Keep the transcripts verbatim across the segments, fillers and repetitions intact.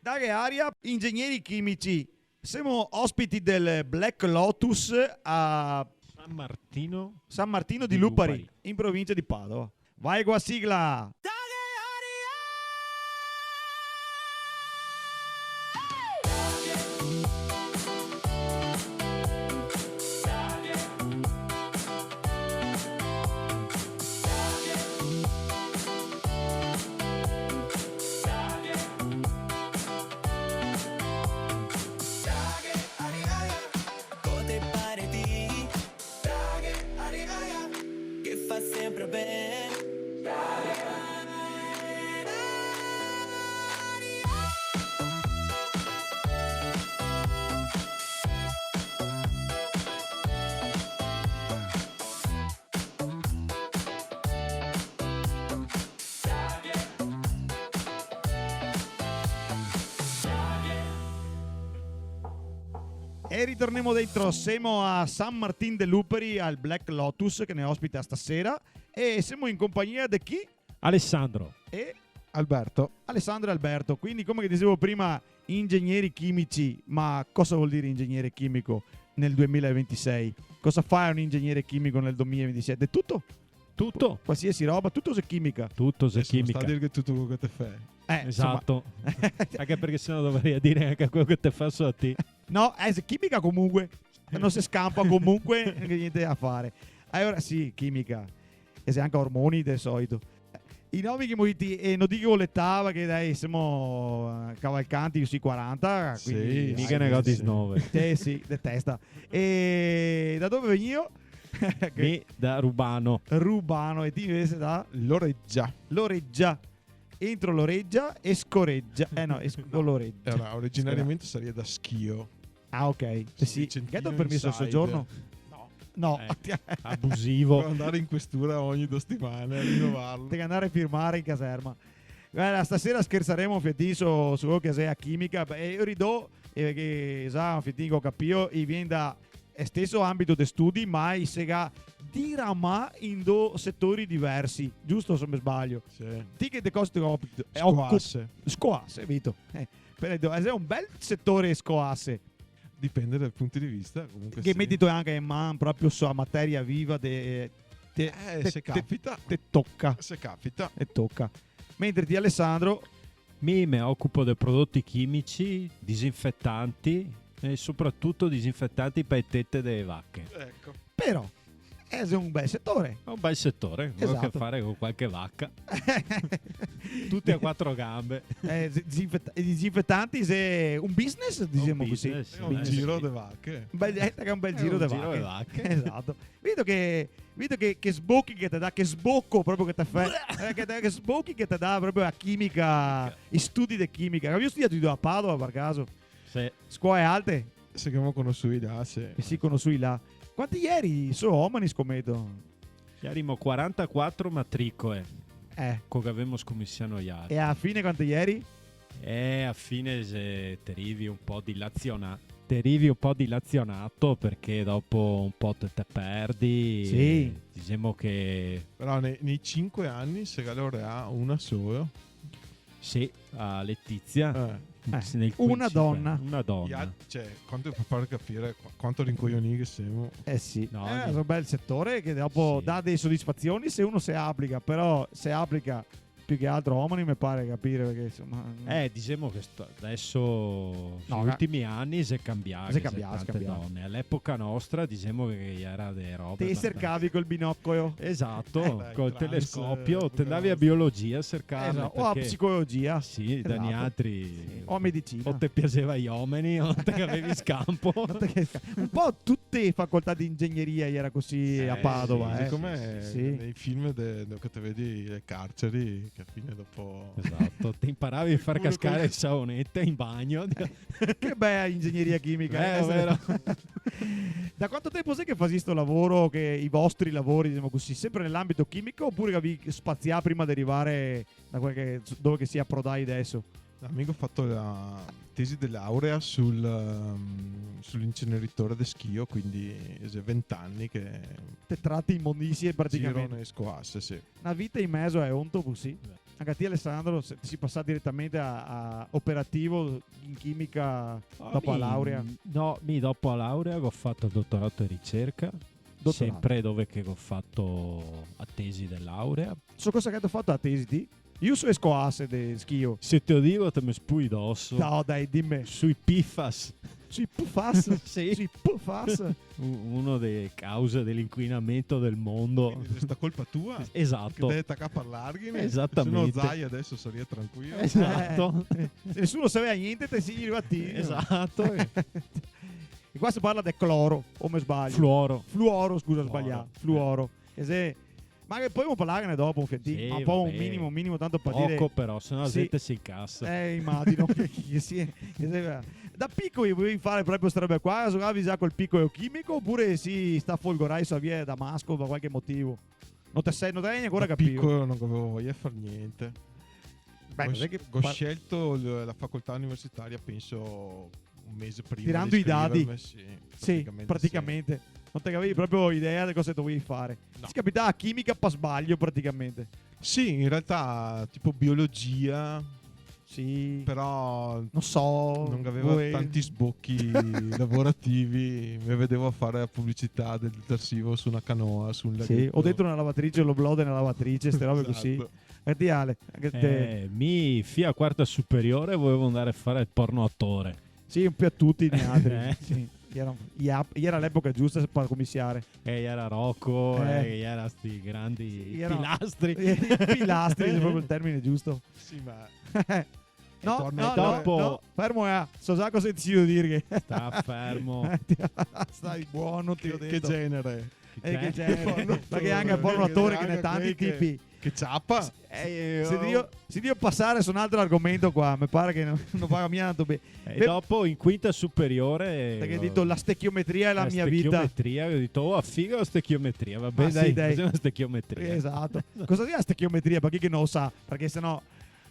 Daghe aria, ingegneri chimici. Semo ospiti del Black Lotus a San Martino San Martino di di Lupari, Lupari, in provincia di Padova. Vai co la sigla! Co te pare ti? Che fa sempre ben. E ritornemo dentro, semo a San Martin de Luperi, al Black Lotus, che ne ospita stasera, e semo in compagnia de chi? Alessandro. E? Alberto. Alessandro e Alberto, quindi come che disevo prima, ingegneri chimici, ma cosa vol dire ingegnere chimico nel duemilaventisei? Cosa fa un ingegnere chimico nel duemilaventisei? De tuto? Tuto. Qualsiasi roba, tuto xe chimica. Tuto xe chimica. Deso no sta dir che tuto quel che te fè. Eh, insoma. Esato. Anca parché se no dovaria dir anca quel che te faso a ti. No, eh, xe chimica comunque. No se scampa comunque, no ghe xe gnente da fare. Alora, sì, chimica. E xe anca ormoni de soito. I nomi che mo dito, eh, no digo l'età, che dai, semo, eh, cavalcanti sui quaranta, quindi... Sì, dai, mica ne go disnove. Eh, sì, de testa. E da dove vegnìo? Mi da Rubano. Rubano, e ti invese da? Loreggia. Loreggia. Entro l'oreggia e scoreggia. Eh no, esco l'oreggia. Alora, originariamente saria da Schio. Ah, ok. Sì, sì. Vicentino Inside. Gheto el permeso de sogiorno? No. No. Eh, abusivo. Devo andare in questura ogni do setimane a rinnovarlo. Te ga andare a firmare in caserma. Varda, stasera schersaremo un fiatin su, su quel che xe a chimica. E mi rido, eh, che sa, un fiatin che go capìo, i vien da el steso ambito de studi, ma i se ga diramà in do setori diversi, giusto se no me sbalio? Sì. Ti che de cosa te ocupi? Scoasse. Scoasse, Vito. Eh, par esenpio, xe un bel setore scoasse. Dipende dal punto di vista, comunque sì. Che me dito anca in man proprio su a materia viva de, de, eh, te, se te, capita. Te toca. Se capita. Te toca. Mentre ti, Alessandro? Mi me ocupo de prodoti chimici, disinfetanti e sopratuto disinfetanti pa e tete de vache. Eco. Però, eh, xe un bel setore. Xe un bel setore, esato. Go a che fare co qualche vaca. Tute a quatro gambe. Eh, disinfet-, i disinfetanti xe un business, disemo cusì. Xe un business, eh. Xe un giro de vache. Un bel, eh, xe un bel giro de vache. Xe un giro de vache. Esato. Vedo che, vedo che, che sbochi che te dà, che sboco proprio che te fa, eh, che te, che sbochi che te dà proprio a chimica, i studi de chimica. Gavìo studià tuti a Padova, par caso? Sì. Scuole alte? Se gavemo conosui là, sì. E se conosui là. Quanti ieri? Solo omeni, scometo. Ierimo quarantaquatro matricoe. Eh. Co che gavemo scominsià noialtri. E a fine quanti ieri? E a fine se te rivi un po' dilazionà-, te rivi un po' dilazionato, parché dopo un po' te, te perdi. Sì. Disemo che... Però nei, nei cinque ani se ga laureà una sola. Sì, a Letizia. Eh. Eh, nel una quindici dona. Una dona. I al-, cioè, quanto, par far capire qua-, quanto rincoglionii che semo. Eh sì. No, eh, no. Xe un bel setore che dopo dà dee sodisfazioni se uno se aplica, però se aplica più che altro omeni, me pare capire, parché, insoma, eh, disemo che sto-, deso, no, sui ultimi ani xe cambià, xe cambià, xe tante done. Xe cambià. All'epoca nostra, disemo che iera dee robe... Te abastansa sercavi col binocolo. Esato, eh, col telescopio, te andavi a biologia a sercarle, esato, o a psicologia. Sì, da nialtri. Esato. Sì. O a medicina. O te piaseva i omeni, o te gavevi scampo. O te ga-, un po' tute e facoltà de ingegneria iera cusì a Padova, eh. Sì, sì, sì. Come nei film de-, de-, che te vedi le carceri, che a fine dopo... Esato, te inparavi a far cascare le savonete in bagno. Che bela ingegneria chimica, eh, eh, vero? Da quanto tempo xe che fasì sto lavoro, che i vostri lavori, disemo cusì, sempre nell'ambito chimico, opure che gavì spazià prima de rivare da quel che, dove che sì aprodai deso? No, mi go fato la tesi de laurea sul, ehm, sul inceneritore de Schio, quindi xe vent'ani che... Te trati imondisie praticamente. Giro ne scoasse, sì. Na vita in mezo a onto cusì. Eh. Anca ti, Alessandro, se, te si pasà diretamente a, a operativo in chimica dopo a laurea? Ah, mi, no, mi dopo a laurea go fato el dotorato de ricerca, dotorato, senpre dove che go fato a tesi de laurea. So cosa che te ga fato a tesi, ti? Io su e scoase de schio. Se te lo digo, te me spui doso. No, dai, dime. Sui pifas. Sui pufas? Sì. Sui pufas? U-, uno dele cause de l'inquinamento del mondo. Quindi xe sta colpa tua? Esato. Che te ga tacà a parlarghene? Esatamente. Se no Zai adeso saria tranquilo. Esato. Eh, se nesuni saveva gnente, te si rivà ti. Esato. E qua se parla de cloro, o me sbaglio? Fluoro. Fluoro, scusa, ho sbagliato. Fluoro. Fluoro. Eh. E se Ma che podemo parlarne dopo un fiatin? Sì, ma un po' va ben. Un minimo, un minimo, tanto par dire. Poco però, se no la gente se incasa. Eh, imagino che, che sì, che sì, eh. Da picoli volevi fare proprio ste robe qua, giogavì già col picolo chimico, opure sì, sta folgorai su la via de Damasco par qualche motivo? No te se, no te ga ancora capìo? Da picolo no gavevo voia de far gnente. Beh, go, no xe che go par- scelto l-, la facoltà universitaria, penso, un mese prima de iscriverme, sì. Tirando i dadi. Sì, praticamente sì. Praticamente. No te gavevi proprio idea de cosa te dovevi fare. No. Te si capità a chimica par sbaglio, praticamente. Sì, in realtà, tipo biologia. Sì. Però no so, no gaveva tanti sbochi lavorativi. Me vedevo a fare la publicità del detersivo su na canoa, su un lagheto. Sì, o dentro na lavatrice, l'oblò de na lavatrice, ste robe cusì. Esato. E ti, Ale, anca te? Eh, mi, fin a quarta superiore, volevo andare a fare el porno atore. Sì, un po' tuti nialtri. Eh. Sì. Iera, iera, iera l'epoca giusta par scominsiare. Eh, iera Rocco, eh, iera sti grandi pilastri. Sì, iera pilastri, xe proprio el termine giusto. Sì, ma... No, no, no, dopo no, fermo, eh. So già cosa te disi. Sta fermo. Sta buono, te go dito. Che genere? Eh, che genere? Porno atore. Parché anca el porno atore ghe n'è tanti tipi. Che ciapa? Eh, se devo, se devo pasare su un altro argomento qua, me pare che no, no va mia tanto ben. Eh, dopo in quinta superiore, te ga dito, la stechiometria xe la mia vita. La stechiometria, go dito, "Oh, figa la stechiometria, va ben, dai, fasemo la stechiometria." Esato. Cosa xe la stechiometria? Par chi che no lo sa, parché se no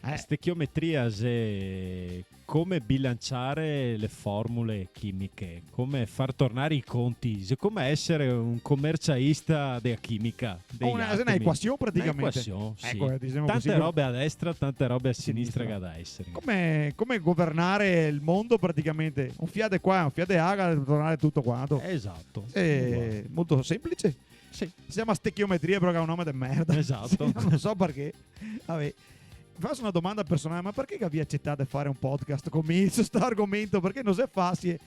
Eh. Stechiometria xe come bilanciare le formule chimiche, come far tornare i conti, xe come esare un comercialista dea chimica, dei atemi. Xe na ecuasion praticamente. Na ecuasion, sì. Eco, eh, disemo cusì. Tante robe a destra, tante robe a sinistra che ga da esare. Come, come governare el mondo praticamente. Un fià de qua, un fià de là, tornare tuto quanto. Esato. Eh, uguale. Molto semplice. Sì. Se ciama stechiometria, però che xe un nome de merda. Esato. No so parché. Vabè. Faso na domanda personale, ma parché che gavì acetà de fare un podcast co mi su sto argomento? Parché no xe fasie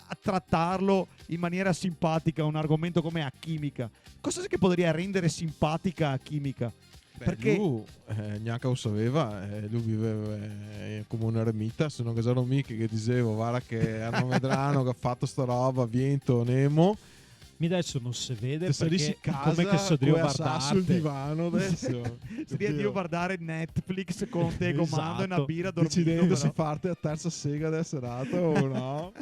a tratarlo in maniera simpatica, un argomento come a chimica. Cosa xe che podaria rendare simpatica a chimica? Beh, parché lu, eh, gnanca lo saveva, eh, lu viveva, eh, come un eremita, se no che ghe gera mi che, che disevo, "Varda che Arno Medrano che ga fato sta roba, viento, nemo." Mi deso no se vede parché, come che so drio vardarte. Te sarisi casa, co la sa sul divano deso. Capìo? Sarìa drio vardare Netflix co te al comando e na bira, dormendo, però. Esato. Decidendo se farte la tersa sega dela serata o no.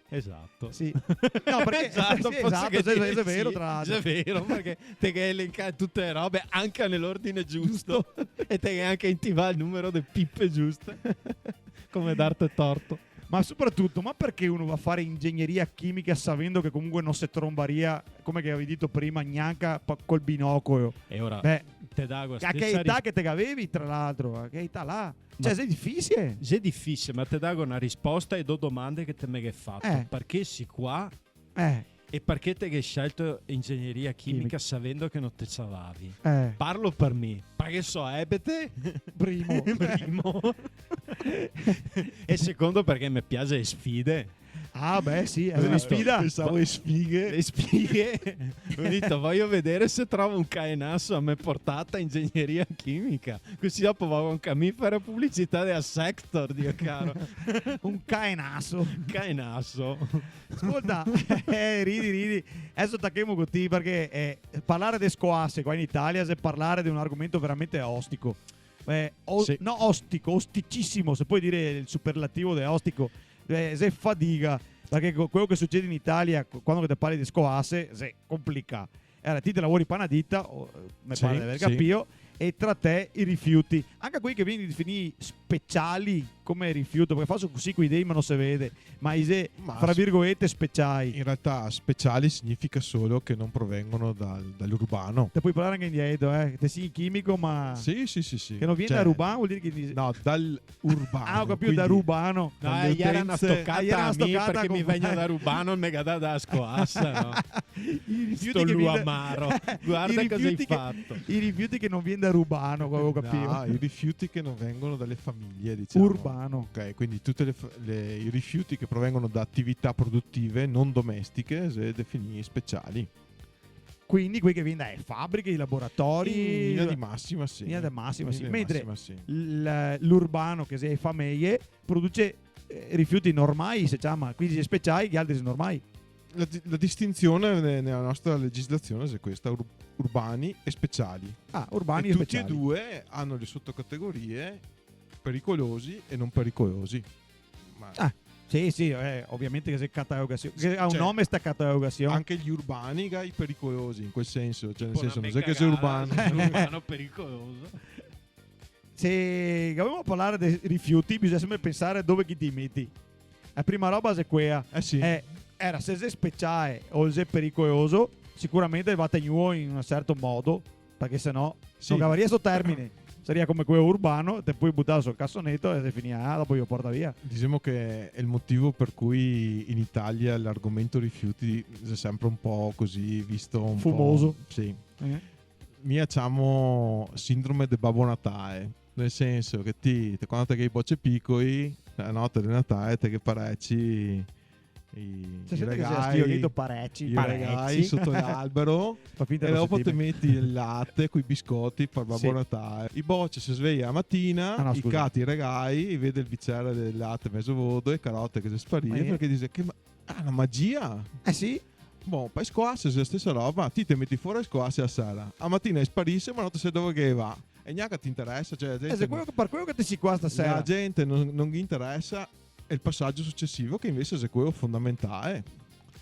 Esato. Sì. No, parché, esato, sì, poso esato, che sì, dire, xe vero, sì, tra l'altro. Xe vero, parché te ghe elencà tute le robe, anca nel'ordine giusto. Giusto. E te ghe anca intivà el numero de pipe giuste. Come darte torto. Ma sopratuto, ma parché uno va a fare ingegneria chimica savendo che comunque no se trombaria, come che gavevi dito prima, gnanca pa-, col binocolo? E ora, beh, te dago a stesa ris-, a che età che te gavevi, tra l'altro, a che età là? Cioè, xe difisie. Xe difisie, ma te dago na risposta a do domande che te me ghe fato. Eh. Parché si qua Eh. E parché te ghe scelto ingegneria chimica savendo che no te ciavavi? Eh. Parlo par mi. Parché so ebete. Primo. Primo. E secondo parché me piaxe le sfide. Ah, beh, sì, xe na sfida. Pensavo le sfighe. Le sfighe. Go dito, "Vojo vedare se trovo un caenaso a me portata, ingegneria chimica. Cusì dopo vago anca mi a fare publicità dela Sector, Dio caro." Un caenaso. Caenaso. Scolta, eh, ridi, ridi. Deso tachemo co ti, parché, eh, parlare de scoase qua in Italia xe parlare de un argomento veramente ostico. Eh, o-, sì. No, ostico, osticisimo, se pol dire el superlativo de ostico. Eh, xe fadiga, parché co-, quelo che sucede in Italia, co-, quando che te parli de scoase, xe complicà. Alora, ti te lavori pa na dita, o, eh, me pare de aver capìo, e tra te i rifiuti. Anca quei che vien definì s-, speciali come rifiuto, parché faso cusì coi dei ma no se vede, ma i xe, fra virgolete, speciai. In realtà speciali significa solo che non provengono dal, dall'urbano. Te pol parlar anca in dialeto, eh? Te si chimico, ma... Sì, sì, sì, sì. Che no vien da rubano vol dir che... No, dal urbano. Ah, go capìo, da rubano. No, eh, iera na stocata a mi, parché mi vegno da rubano e me ga dà da scoasa, no? I rifiuti che vien da... Sto luamaro. Varda cosa che te ga fato. I rifiuti che no vien da rubano, go capìo. No, i rifiuti che non vengono dalle famiglie, diciamo. Urbano. Ok, quindi tutte le fa-, le, i rifiuti che provengono da attività produttive non domestiche se definì speciali. Quindi quei che vien da le fabriche, i laboratori. In linea di massima, sì. In linea di massima, sì. Mentre l-, l'urbano, che xe le fameje, produce, eh, rifiuti normai, se ciama, quindi xe speciai, che altri xe normai. La di-, la distinzione ne-, nella nostra legislazione xe questa, ur-, urbani e speciali. Ah, urbani e speciali. E tutti e due hanno le sottocategorie pericolosi e non pericolosi. Ma... Ah, sì, sì, eh, ovviamente che xe catalogasion, che ga un nome sta catalogasion. Cioè, anche gli urbani ga i pericolosi, in quel senso, cioè, nel senso, no xe che xe urbano. Tipo na mega gara, xe un urbano pericoloso. Se gavemo da parlar de rifiuti, bisogna sempre pensar dove che te i meti. La prima roba xe quea. Eh sì. Eh, iera, se xe speciae o xe pericoloso, sicuramente va tegnuo in un certo modo, parché se no no gavaria sto termine. Saria come queo urbano, te pol butarlo sul casoneto e xe finìa, ah, dopo i lo porta via. Diciamo che è il motivo per cui in Italia l'argomento rifiuti è sempre un po' così visto, un po'... Fumoso. Sì. Eh? Mi la ciamo sindrome de Babbo Natale, nel senso che ti, te, quando te ghè i boce picoi, la note de Natale te ghe pareci i, i regai, i regai soto l'albero, e dopo te meti el late coi biscoti par Babbo Natale. I boce se sveia la matina, i cata i regai, i vede el bicer del late mezo vodo e carote che xe sparìe, parché dixe: "Che ma-, ah, na magia!" Eh sì. Bon, par le scoase xe la stesa roba, ti te meti fora le scoase la sera, la matina le sparise, ma no te sè dove che le va. E gnanca te interesa, cioè, la gente... Eh, xe queo che, par queo che te si qua stasera. La gente no, no ghe interesa el pasajo sucesivo, che invese xe queo fondamentale.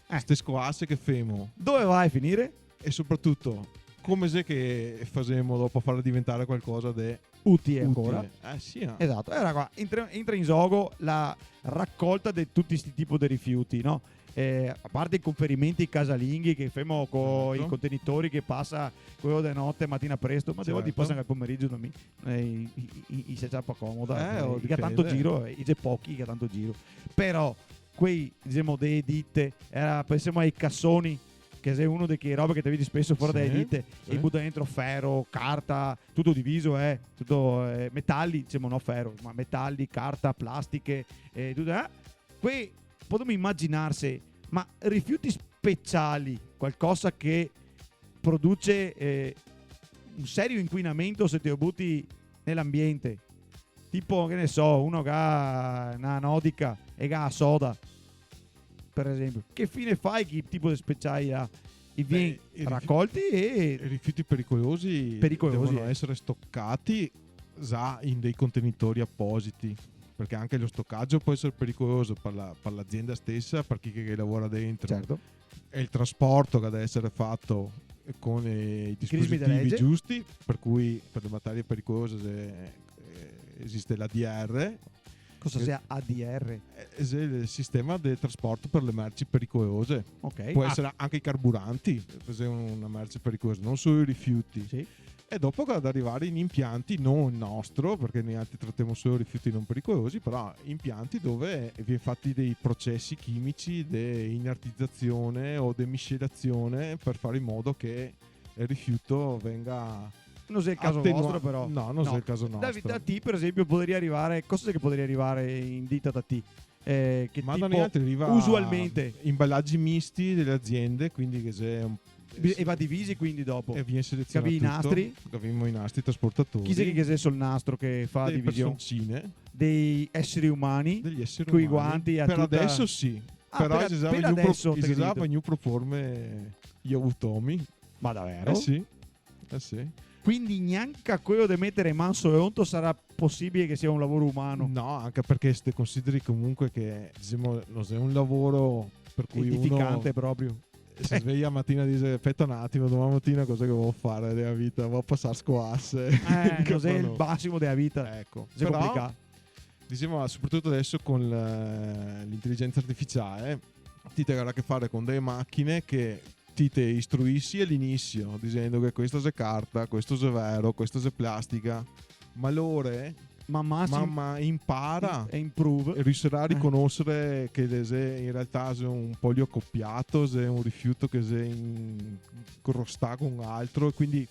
Eh. Ste scoase che femo. Dove va a finire? E sopratuto, come xe che fasemo dopo a farle diventar qualcosa de utile ancora? Utile. Eh, sì, eh. Esato. E alora qua entra, entra in zogo la racolta de tuti sti tipo de rifiuti, no? Eh, a parte i conferimenti casalinghi che femo co i contenitori che pasa queo de note, matina presto, ma de volte i pasa anca el pomerigio, no mi, eh, i, i, i, i se ciapa comoda, eh, i ga tanto giro, eh, i xe pochi, i ga tanto giro. Però quei, disemo, de dite, eh, pensemo ai casoni, che xe uno de che robe che te vedi speso fora da le dite, e i buta dentro fero, carta, tuto diviso, eh, tuto, eh, metali, disemo, no fero, ma metali, carta, plastiche, eh, tuto, eh. Quei podemo imaginarse, ma rifiuti speciali, qualcosa che produce, eh, un serio inquinamento se te lo buti nell'ambiente. Tipo, che ne so, uno che ga na nodica e ga la soda, per esempio. Che fine fai che tipo de speciai là? I vien racolti e... Beh, i rifi-, i rifiuti pericolosi devono essere stoccati già in dei contenitori appositi, perché anche lo stoccaggio può essere pericoloso per la, per l'azienda stessa, per chi che lavora dentro. Certo. E il trasporto che deve essere fatto con, eh, i dispositivi giusti, per cui per le materie pericolose, eh, esiste l'A D R. Cosa sia A D R? Eh, xe el sistema de trasporto per le merci pericolose. Ok. Può essere anche i carburanti, xe una merce pericolosa, non solo i rifiuti. Sì. E dopo che ga da rivare in impianti, no el nostro, perché noialtri tratemo solo rifiuti non pericolosi, però impianti dove vien fati dei procesi chimici de inertizazione o de miscelazione per fare in modo che el rifiuto venga... No xe el caso vostro, però. No, no xe el caso nostro. Da, da ti, per esempio, podaria rivare, cosa xe che podaria rivare in dita da ti? Eh, che tipo, usualmente? Ma da noialtri riva imballagi misti dele aziende, quindi che xe un... E va divisi, quindi, dopo? E vien selezionà tuto. Gavì i nastri? Gavemo i nastri trasportatori. Chi xe che, che xe sul nastro che fa la division? Dele personcine. Dei eseri umani? Degli esseri umani. Coi guanti, a tuta... Per adeso sì. Ah, però per, se sa, per adeso, te ga dito. Se sa, vegnu pro forme i automi. Ma davero? Eh sì. Eh sì. Quindi gnanca queo de metere man sul onto sarà posibile che sia un lavoro umano? No, anca parché se te consideri comunque che, disemo, no xe un lavoro per cui uno... Edificante proprio. Se sveia la matina e dixe: "Speta un atimo, doman matina cosa che vo fare dela vita? Vo pasar scoase." Eh, no xe el masimo dela vita. Eco. Xe complicà. Disemo, sopratuto deso co la, l'inteligensa artificiale, ti te gavarà a che fare co dee machine che ti te istruisi a l'inisio, disendo che questa xe carta, questo xe vero, questo xe plastica, ma lore, man man, man man impara e improve, e riusirà a riconosere che xe, in realtà xe un poliocopiato, xe un rifiuto che xe incrostà co altro, e quindi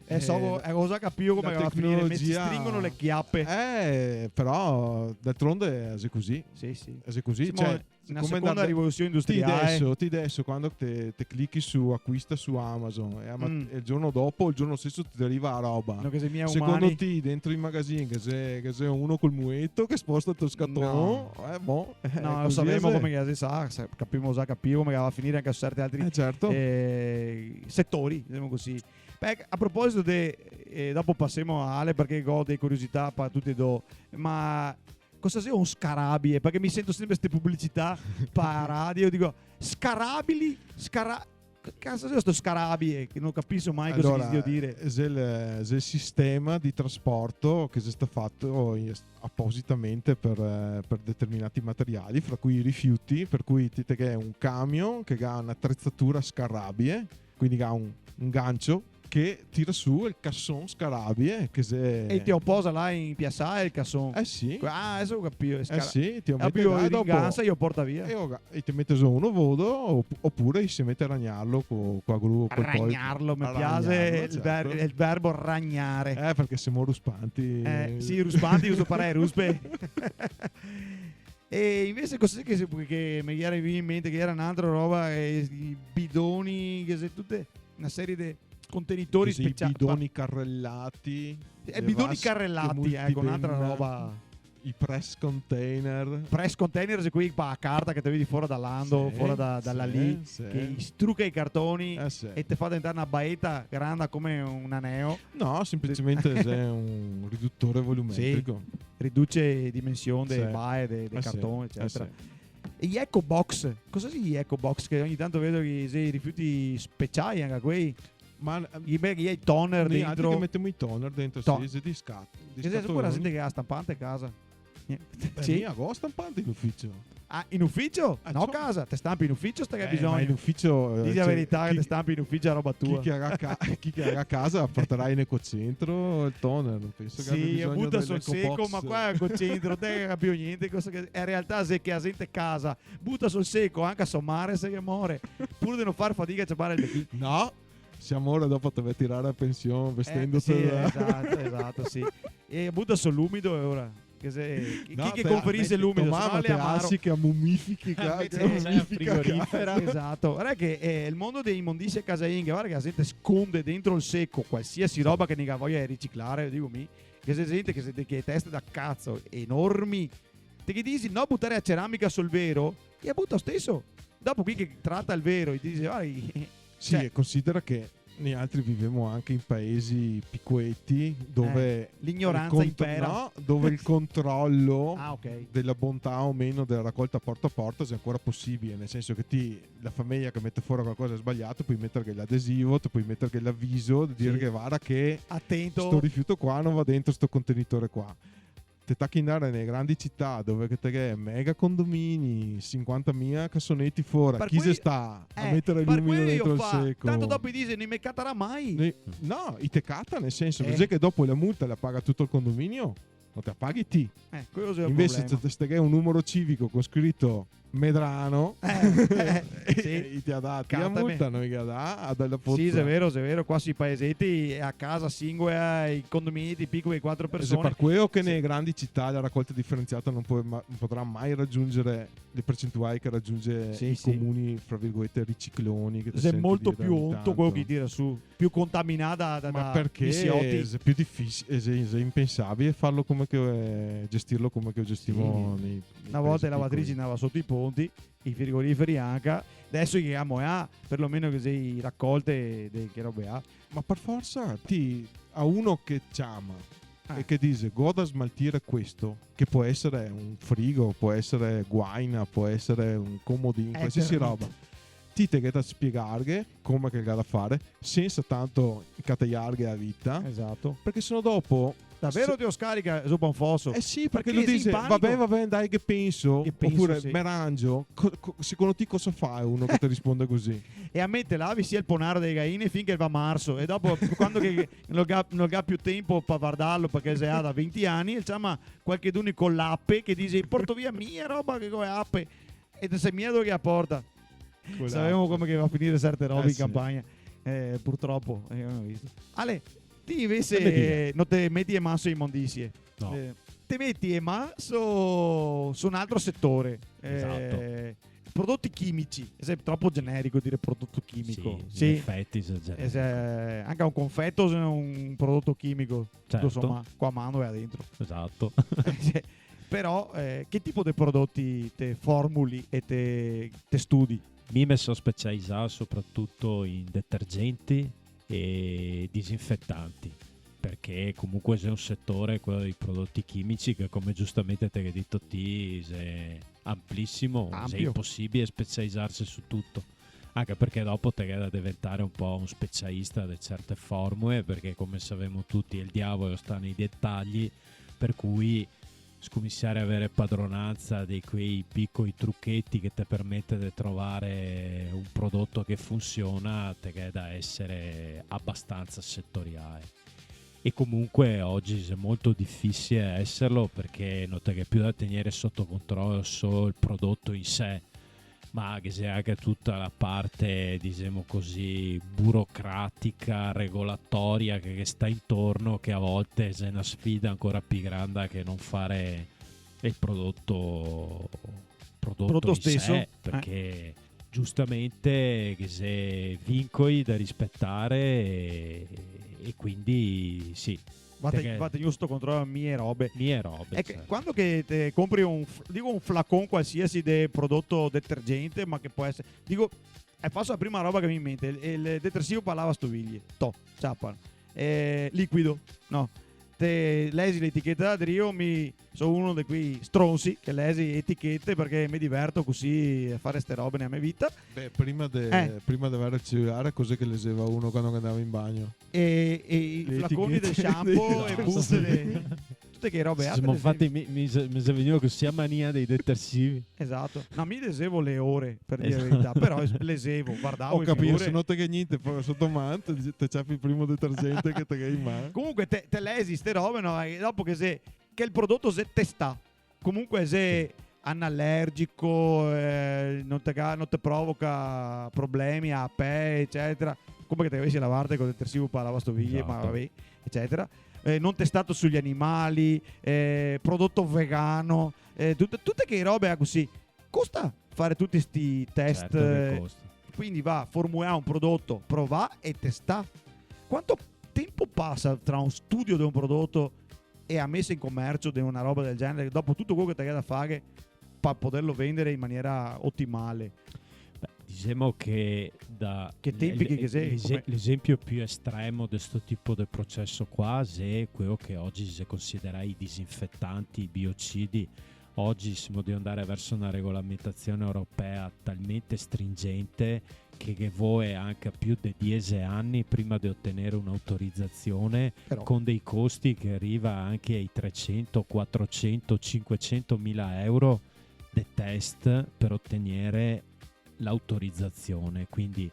Eh, so, eh, go, eh, go za capìo come che va a finire, me se stringono le chiape. Eh, però, d'altronde, xe cusì. Sì, sì. Xe cusì, semo, cioè, na seconda rivolusion industriale. Ti deso, ti deso, quando te, te clichi su acquista su Amazon, e a mat-, e el giorno dopo, el giorno steso te riva la roba. No, che xe mia umani. Secondo ti, dentro i magazini, che xe, che xe uno col mueto che sposta el to scaton? No. Eh, boh, eh, no, lo savemo come che se sa, sa-, capimo za capìo come che va a finire anca su certi altri, eh, certo, eh, setori, disemo cusì. Beh, a proposito de, eh, dopo pasemo a Ale, parché go de curiosità pa tuti e do, ma cosa xe un scarabie? Parché mi sento senpre ste publicità pa radio, digo, scarabili, scara-, che caso xe sto scarabie? Che no capiso mai cosa che si vol dire. Alora, xe el, xe el sistema de trasporto che xe stà fato in-, apositamente par, eh, par determinati materiali, fra cui i rifiuti, par cui ti te ghe un camion che ga un'atrezatura scarabie, quindi ga un, un gancio che tira su el cason scarabie, che xe... E te lo posa là in piasae el cason? Eh sì. Ah, deso go capìo, eh, scara-, sì, te lo meti là e dopo i ringansa e i lo porta via. E o ga-, e te mete zo uno vodo, op-, opure i se mete a ragnarlo co, co la gru, col poi. Ragnarlo, me piase el ver-, certo, el verbo ragnare. Eh, parché semo ruspanti. Eh, sì, ruspanti, uso parè, ruspe. E invese cosa xe che, che me gera vegnù in mente, che gera n'altra roba, eh, i bidoni, che xe tute na serie de contenitori speciali. I bidoni carrelati, eh, bidoni carrelati, eco, n'altra roba. I press container. Press container, xe quei pa carta che te vedi fora da Lando, sì, fora da, da là lì, sì, che struca i cartoni, eh, sì, e te fa diventare na baeta granda come un aneo. No, semplicemente xe un ridutore volumetrico. Sì, riduce dimension de, sì, bae, de, de, eh, sì, carton, eh, ecetera. Sì. E i eco box, cosa xe i eco box? Che ogni tanto vedo che xe i rifiuti speciai anca quei. Ma, ehm, i me-, i toner dentro. Noialtri che metemo i toner dentro, sì, xe dei scat-, dei scatoloni. Che xe pure la zente che ga la stanpante a casa. Beh, sì. Mi go la stanpante in uficio. Ah, in uficio? Eh, no, ciò. Casa, te stanpi in uficio, sta che ga bisogno. Eh, ma in uficio, eh, disi la verità, che te stanpi in uficio la roba tua. Chi che ga ca-, chi che ga casa portarà in ecocentro el toner, no penso che abbia bisogno del, del compost. Sì, buta sul seco, ma qua l'ecocentro, te capìo gnente, cosa che, in realtà xe che la zente a casa buta sul seco anca so mare, se che more, pur de no far fadiga a ciapare el debito. No. Sia more dopo te ve tirare a pension, eh, vestendote sì, da... Esato, esato, sì. E buta sul umido e ora? Che xe, chi, no, chi che conferise l'umido? Se no l'è amaro. Te asi che la mumifichi, ah, invese che la mumifica, frigorifera. Esato. Varda che, eh, el mondo de imondisie casalinga, varda che la zente sconde dentro el seco qualsiasi roba che no ga voia de riciclare, digo mi, che xe zente che xe de, che teste da cazo enormi, te ghe disi no butare la ceramica sul vero, e la buta lo steso. Dopo quei che trata el vero, i dise, "Varda, i-", sì, cioè, e considera che noialtri vivemo anca in paesi picoeti, dove, eh, l'ignoranza impera. No, dove el controlo, ah, ok, dela bontà o meno dela racolta porta a porta xe ancora posibile, nel senso che ti, la fameja che mete fora qualcosa de sbalià, te pol meterghe l'adesivo, te pol meterghe l'aviso, de dirghe, sì, "Varda che, atento, sto rifiuto qua no va dentro sto contenitore qua." Te tachi ndare nele grandi cità dove che te ghe mega condomini, sinquantamila casoneti fora, chi xe sta a metere l'umido dentro el seco? Par queo i lo fa. Tanto dopo i dise, "No i me catarà mai." Ni-, no, i te cata, nel senso, eh, che xe che dopo la multa la paga tuto el condominio, no te la paghi ti. Eh, queo xe el problema. Invese se te, se te ghe un numero civico con scrito Medrano. Eh, eh, sì. E i te ga dà, ti, la multa, no i ga dà, a dela foto. Sì, xe vero, xe vero, qua sui paeseti, a casa singola, i condomini picoli, quatro persone. Xe par queo che nele grandi cità la racolta diferenziata no pol ma-, no potrà mai ragiungere le percentuali che ragiunge i comuni, fra virgolete, ricicloni, che te senti dire ogni tanto. Xe molto più onto queo che i tira su. Più contaminà da, da, da misioti. Ma parché xe più difisi-, xe, xe impensabile farlo come che, eh, gestirlo come che lo gestimo nei, nei paesi picoli. Sì. Na volta le lavatrici ndava soto i ponti, i frigoriferi anca, deso i ga moià, par lo meno che xe i racolte de che robe là. Ma par forsa, ti, a uno che ciama, eh, e che dise, "Go da smaltire questo", che pol esare un frigo, pol esare guaina, pol esare un comodin, eh, qualsiasi roba. Termite. ti te ghe da spiegarghe come che el ga da fare, sensa tanto incataiarghe a vita. Esato. Parché se no dopo... Davero se te lo scarica sopra un foso? Eh sì, parché lu dixe, "Va ben, va ben, dai che penso", opure, "Me rangio". Co-, co-, secondo ti cosa fa uno che te risponde cusì? E a me te lavi sia el ponaro dele gaine finché el va marso, e dopo, quando che no ga, no ga più tempo par vardarlo parché xe là da venti ani, el ciama qualchedun co l'ape che dixe, "Porto via mia roba che go l'ape", e te sa mia dove che la porta. Savemo come che va a finire serte robe in campagna. Eh, purtropo, eh, go visto. Ale, ti invese no te meti le man su le imondisie. No. Eh, te meti le man su, su un altro setore. Esato. Eh, prodoti chimici. Xe tropo generico dire prodoto chimico. Sì, in efeti xe generico. Eh, xe, anca un confeto xe un prodoto chimico. Certo. Tuto somà, co la man va dentro. Esato. Eh, sì. Però, eh, che tipo de prodoti te formuli e te, te studi? Mi me so specializà sopratuto in detergenti e disinfetanti, parché comunque xe un setore, quelo dei prodoti chimici, che come giustamente te ghe dito ti, xe anplisimo, xe inposibile specializarse su tuto. Anca parché dopo te ghe da deventare un po' un specialista de certe formule, parché come savemo tuti el diavolo sta nei detagli, par cui scominsiare a avere padronansa de quei picoli trucheti che te permete de trovare un prodoto che funsiona, te ghe da esare abastansa setoriale. E comunque ogi xe molto difisile eserlo, parché no te ghe più da tegnere soto controlo solo el prodoto in sé, ma ghe xe anca tuta la parte, disemo cusì, burocratica, regolatoria che, che sta intorno, che a volte xe na sfida ancora pi granda che no fare el prodoto, prodoto in sé, parché giustamente ghe xe vincoli da rispetare e, e quindi sì, Va te-, va tegnù soto controlo mie robe. Mie robe, certo. Quando che te compri un f-, digo, un flacon qualsiasi de prodoto detergente, ma che pol esare, digo, eh, faso la prima roba che me vien in mente, el, el detersivo par lavastoviglie. To, ciapa. Eh, liquido, no? Te lesi l'eticheta da drio, mi so uno de quei stronsi che lesi le etichete parché me diverto cusì a fare ste robe nela me vita. Beh, prima de, eh, prima de avere el celulare, cos'è che leseva uno quando che andava in bagno? E, e i flaconi del shampoo e buste de, tute che robe. Sì, altre, infati, mi, mi xe, mi xe vegnù cusì a mania dei detersivi. Esato. No, mi lesevo le ore, par dire la verità, però es-, lesevo, vardavo le figure. Ho capito, se no te ghe gnente, po-, soto man, te, te ciapi el primo detergente che te ghe in man. Comunque te, te lesi ste robe, no? E dopo che xe, che el prodoto xe testà. Comunque xe analergico, eh, no te ga-, no te provoca problemi a pele, ecetera. Come che te gavesi a lavarte col detersivo par lavastoviglie, ma vabè, ecetera. Eh, no testà su animali, eh, prodoto vegano, eh, tute, tute che robe cusì. Costa fare tuti sti test? Certo che costa. Quindi va formulà un prodoto, provà e testà. Quanto tempo pasa tra un studio de un prodoto e la mesa in comercio de una roba del genere, dopo tuto quelo che te ga da fare par poderlo vendere in maniera otimale? Beh, disemo che da... Che tempi che, che xe, come... L'esempio più estremo de sto tipo de proceso qua xe quelo che ogi se considera i disinfetanti, i biocidi. Ogi semo drio andare verso na regolamentasion europea talmente stringente che ghe vol anca più de diese ani prima de otenere un'autorizasion, con dei costi che riva anca ai trecento, quatrocento, cinquecentomila euro de test par otenere l'autorizasion. Quindi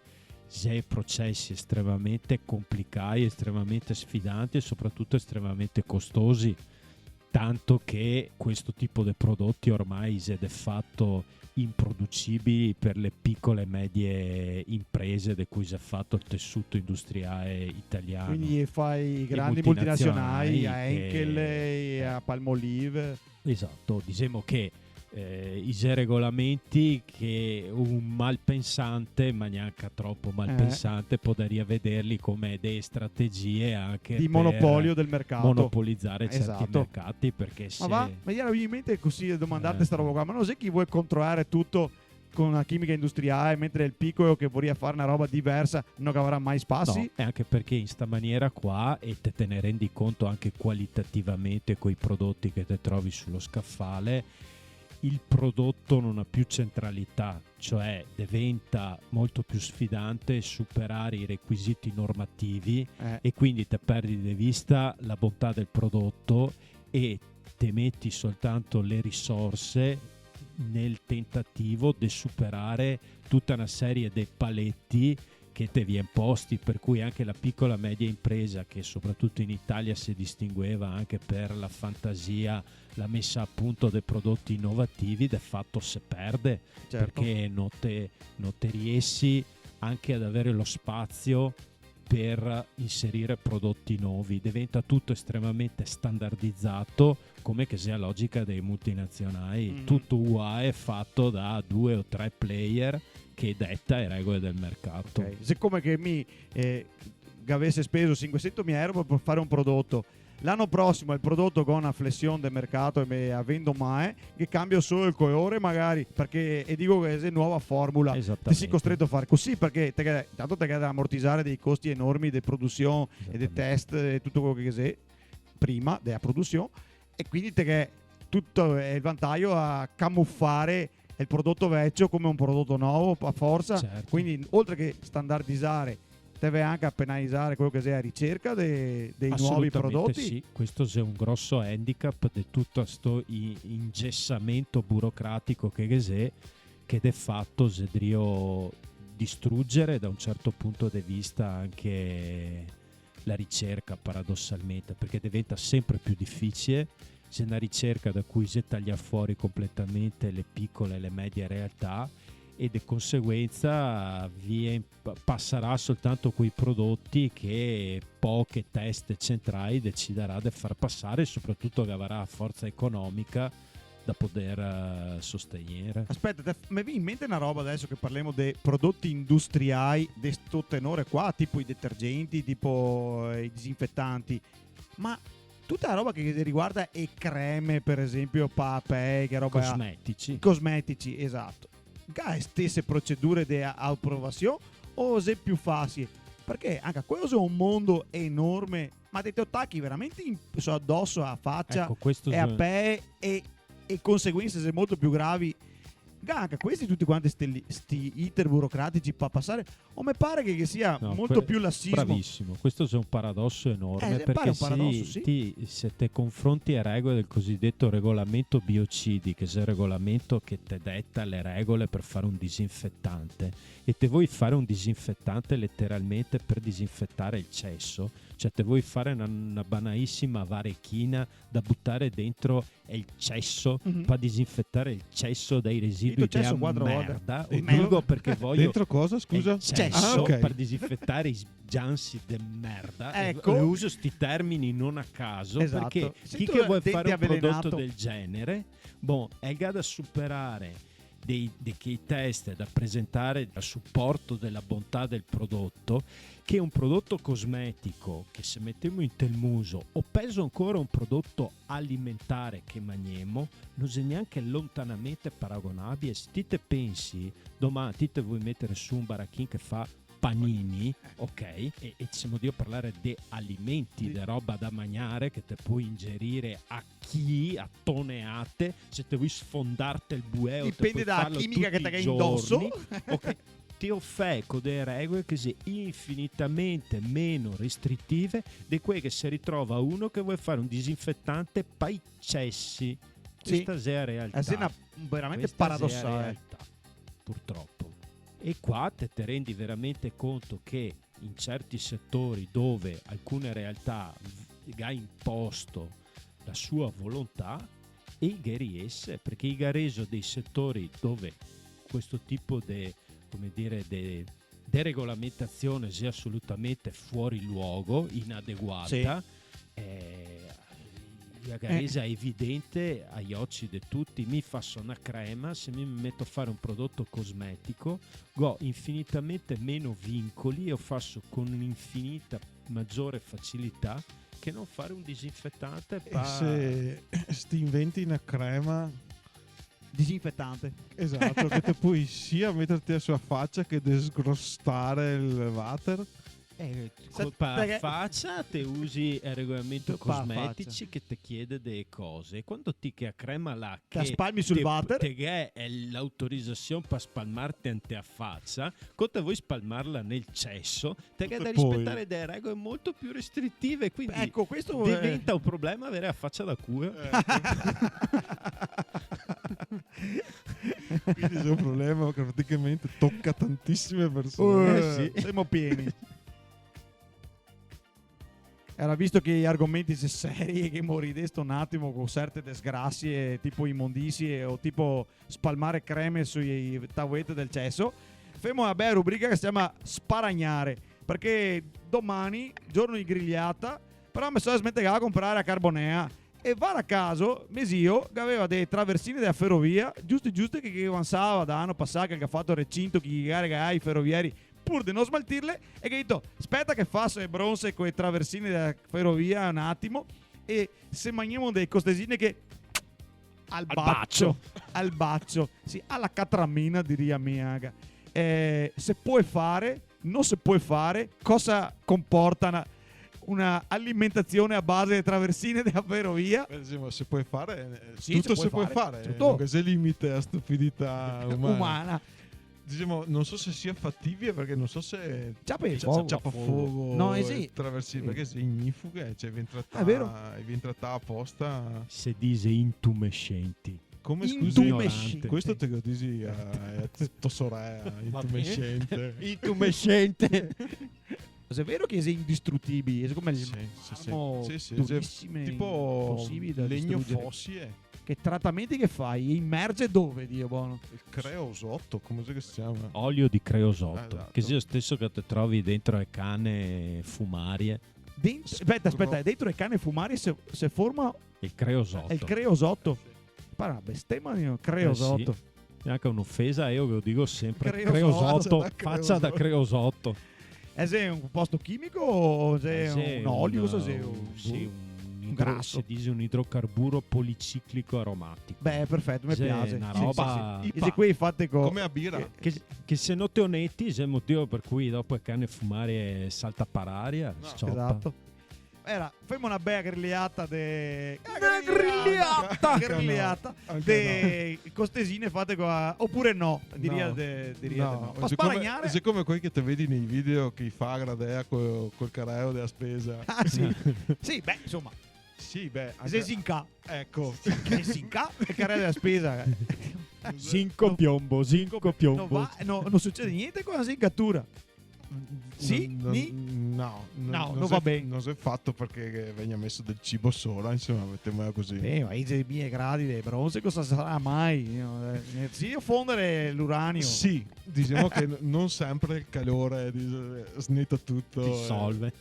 xe procesi estremamente conplicai, estremamente sfidanti e sopratuto estremamente costosi. Tanto che questo tipo de prodoti ormai xe de fato improducibili par le picole e medie imprese de cui xe fato el tesuto industriale italian. Quindi fa i grandi multinazionali, a Henkel, a Palmolive. Esato, disemo che eh, i xe regolamenti che un malpensante, ma gnanca tropo malpensante, podaria vederli come dee strategie anca de monopolio del mercato, par monopolizare certi mercati, parché se... Ma va, me vien in mente cusì de domandarte sta roba qua, ma no xe che i vol controlare tuto co na chimica industriale, mentre el picolo che voria fare na roba diversa no gavarà mai spasi? No, e anca parché in sta maniera qua, e te, te ne rendi conto anca qualitativamente coi prodoti che te trovi su lo scafale, il prodotto non ha più centralità, cioè deventa molto più sfidante superare i requisiti normativi Eh. e quindi te perdi de vista la bontà del prodotto e te metti soltanto le risorse nel tentativo de superare tutta una serie de paletti che te vien posti, per cui anche la piccola media impresa, che soprattutto in Italia si distingueva anche per la fantasia, la messa a punto dei prodotti innovativi, de fatto se perde, Certo. perché non te, non te riesci anche ad avere lo spazio per inserire prodotti nuovi, diventa tutto estremamente standardizzato, come che sia logica dei multinazionali, Mm. tutto uguale, fatto da due o tre player che detta le regole del mercato. Ok. Sicome che mi eh, che gavese speso sinquesentomila euro per fare un prodotto, l'ano prosimo el prodotto go na flesion de mercato e me a vendo mae, che cambio solo el colore magari, perché e digo che xe nova formula. Te Esattamente. Si costreto a fare cusì, perché te, intanto te ga da amortizare dei costi enormi de produsion e de Esattamente. Test e tuto quel che xe prima dela produsion, e quindi te ga tuto el vantajo a camufare el prodotto vecio come un prodotto novo a forza. Certo. Quindi oltre che standardizare, te ve anche a penalizare quel che xe la ricerca de, dei nuovi Assolutamente prodotti. Sì, questo xe un grosso handicap de tutto sto i- ingesamento burocratico che ghe xe, che de fatto xe drio distruggere da un certo punto de vista anche la ricerca, paradossalmente, perché diventa sempre più difficile. Xe una ricerca da cui xe taglià fuori completamente le piccole e le medie realtà e de conseguenza vien, pa- pasarà soltanto quei prodotti che poche teste centrali deciderà de far pasare, soprattutto che avrà forza economica da poter eh, sostenere. Aspeta, te, me vien in mente na roba deso che parlemo de prodotti industriai de sto tenore qua, tipo i detergenti, tipo eh, i disinfetanti. Ma tuta la roba che riguarda e creme, per esempio, pa pee, che roba... Cosmetici. Cosmetici, esato. Ga le stese procedure de a- aprovasion o xe più facile? Perché anca quelo xe un mondo enorme, ma te, te lo tachi veramente in, so, adoso a facia Ecco, questo e a xe- pee e, e conseguense xe molto più gravi. Ga anca questi tuti quanti sti, li- sti iter burocratici pa pasare? O me pare che, che sia No, molto que- più lassismo. Bravissimo, questo xe un paradosso enorme, Eh, perché pare un paradosso, sì, sì. Ti, se te confronti le regole del cosiddetto regolamento biocidi, che xe el regolamento che te detta le regole per fare un disinfettante, e te vuoi fare un disinfettante letteralmente per disinfettare il cesso, cioè te vuoi fare una, una banalissima varechina da buttare dentro el cesso, Mhm. pa disinfettare el cesso dai residui Dentro cesso de quatro volte. merda. E Lo digo perché voglio Dentro cosa, scusa? el cesso Ah, ok. per disinfettare i sgiansi de merda. E- Ecco. E uso sti termini non a caso, Esatto. perché Se chi tu che vuol denti fare un prodotto avvelenato. Del genere, bon, el ga da superare dei, de quei test da presentare a supporto della bontà del prodotto, che un prodotto cosmetico che se metemo inte el muso, o pezo ancora un prodotto alimentare che magnemo, no xe gnanca lontanamente paragonabile. Se ti te pensi, doman ti te vuoi metere su un barachin che fa panini, ok? E, e semo drio parlare de alimenti, Sì. De roba da magnare che te pol ingerire a chi, a toneate, se te vuoi sfondarte el bueo, te Dipende pol dala farlo chimica che tuti te i ga indoso. Giorni, ok? Te ofeco dele regole che xe infinitamente meno restritive de quele che se ritrova uno che vol fare un disinfetante pa i cesi. Sì. Questa xe la realtà. Eh, xe na, veramente Questa xe la paradossale. Realtà, purtroppo. E qua te, te rendi veramente conto che in certi settori dove alcune realtà v- ga imposto la sua volontà, e i ghe riese, perché i ga reso dei settori dove questo tipo de, come dire, de, de regolamentazione sia assolutamente fuori luogo, inadeguata, eh, la ga Eh. resa evidente ai oci de tuti. Mi faso na crema, se mi me meto a fare un prodotto cosmetico, go infinitamente meno vincoli e lo faso con un'infinita maggiore facilità che non fare un disinfettante. E Pa- se ti inventi na crema, Disinfetante. Esato, che te pol sia meterte a sua facia che desgrostare el water. Eh, co-, pa facia te usi el regolamento cosmetici che te chiede dee cose. E quando ti che a crema lache te spalmi sul water, te ghe l'autorizasion pa spalmarte ante a facia, co te voi spalmarla nel ceso, te ghe da rispetare dee regole molto più restritive, quindi, eco, questo, eh, diventa un problema avere a facia da culo. Eh. Quindi xe un problema che praticamente toca tantisime persone. Eh, sì. Semo pieni. Alora, visto che i argomenti xe seri, che mo ridesto un atimo co serte desgrasie, tipo imondisie o tipo spalmare creme sui tavoleti del ceso, femo na bea rubrica che se ciama Sparagnare, parché domani, giorno de grigliata, però me so smentegà de comprare a carbonea, e vara caso, me zio, che gaveva dee traversine dea ferovia, giuste giuste, che, che avanzava da ano pasà, che el ga fato el recinto, che i ga regalà ai ferovieri, pur de no smaltirle, e che ga dito: "Speta che faso e bronze co e traversine dea ferovia un atimo, e se magnemo dee costesine che al bacio, al bacio, sì, a la catramina", diria mi, aga. Eh, se pol fare, no se pol fare, cosa comporta na, na alimentazione a base de traversine dea ferovia? Beh, dixemo, se pol fare, eh, sì, tuto se pol fare, tuto. No ghe xe limite a stupidità umana. Umana. Dixemo, no so se sia fatibile, parché no so se ciapa fogo. Ciapa fogo. No, eh, sì. Traversine, parché xe ignifughe, cioè, vien tratà, vero? Vien tratà aposta. Se dixe intumescenti. Come, scusi? Intumescente. Questo te lo dixi a, a to sorela, intumescente. Intumescente. Xe vero che xe indistrutibile, xe come el marmo, sì, sì, sì, durisime, tipo imposibile da distrugere. Legno fosile. Che tratamenti che fai? E imerge dove, Dio bono? El creosoto, come xe che se ciama? Olio di creosoto, esato. Che xe lo steso che te trovi dentro le cane fumarie. Dent-, speta, speta, dentro le cane fumarie se, se forma el creosoto. El creosoto. Sì. Pare na bestema, Dio, creosoto. Eh, sì. Xe anca un'ofesa, mi lo digo senpre. Creosoto. Creosoto, facia da creosoto. Eh, xe un composto chimico o xe un olio, cosa xe? Un, sì, un idro-, se dixe un idrocarburo policiclico aromatico. Beh, perfeto, me piaxe. Xe na roba... Sì, sì, sì. Quei fati co-, come a bira. Che, che se no te o neti, xe el motivo par cui dopo le cane fumarie salta par aria, no. Sciopa. Esato. Alora, femo na bea grigliata de... Na grigliata! Grigliata! Anca no. De costesine fate co a, opure no, diria de, diria de no. No, pa sparagnare. Xe come, xe come quei che te vedi nei video che i fa a gradea co-, col carelo dea spesa. Ah, sì. Sì, beh, insoma. Sì, beh, anca se zinca. Eco. Se zinca, el carelo dea spesa. Zinco piombo, zinco piombo. No va, no, no sucede gnente co la zincatura. Sì? No, no, no, no, no va ben. No xe fato parché che vegna meso del cibo sora, insoma, metemola cusì. Eh, ma i xe mie gradi de bronze, cosa sarà mai? No, eh, sì, fondere l'uranio. Sì, dixemo che n-, no senpre el calore dis-, sneta tuto, eh. Disolve.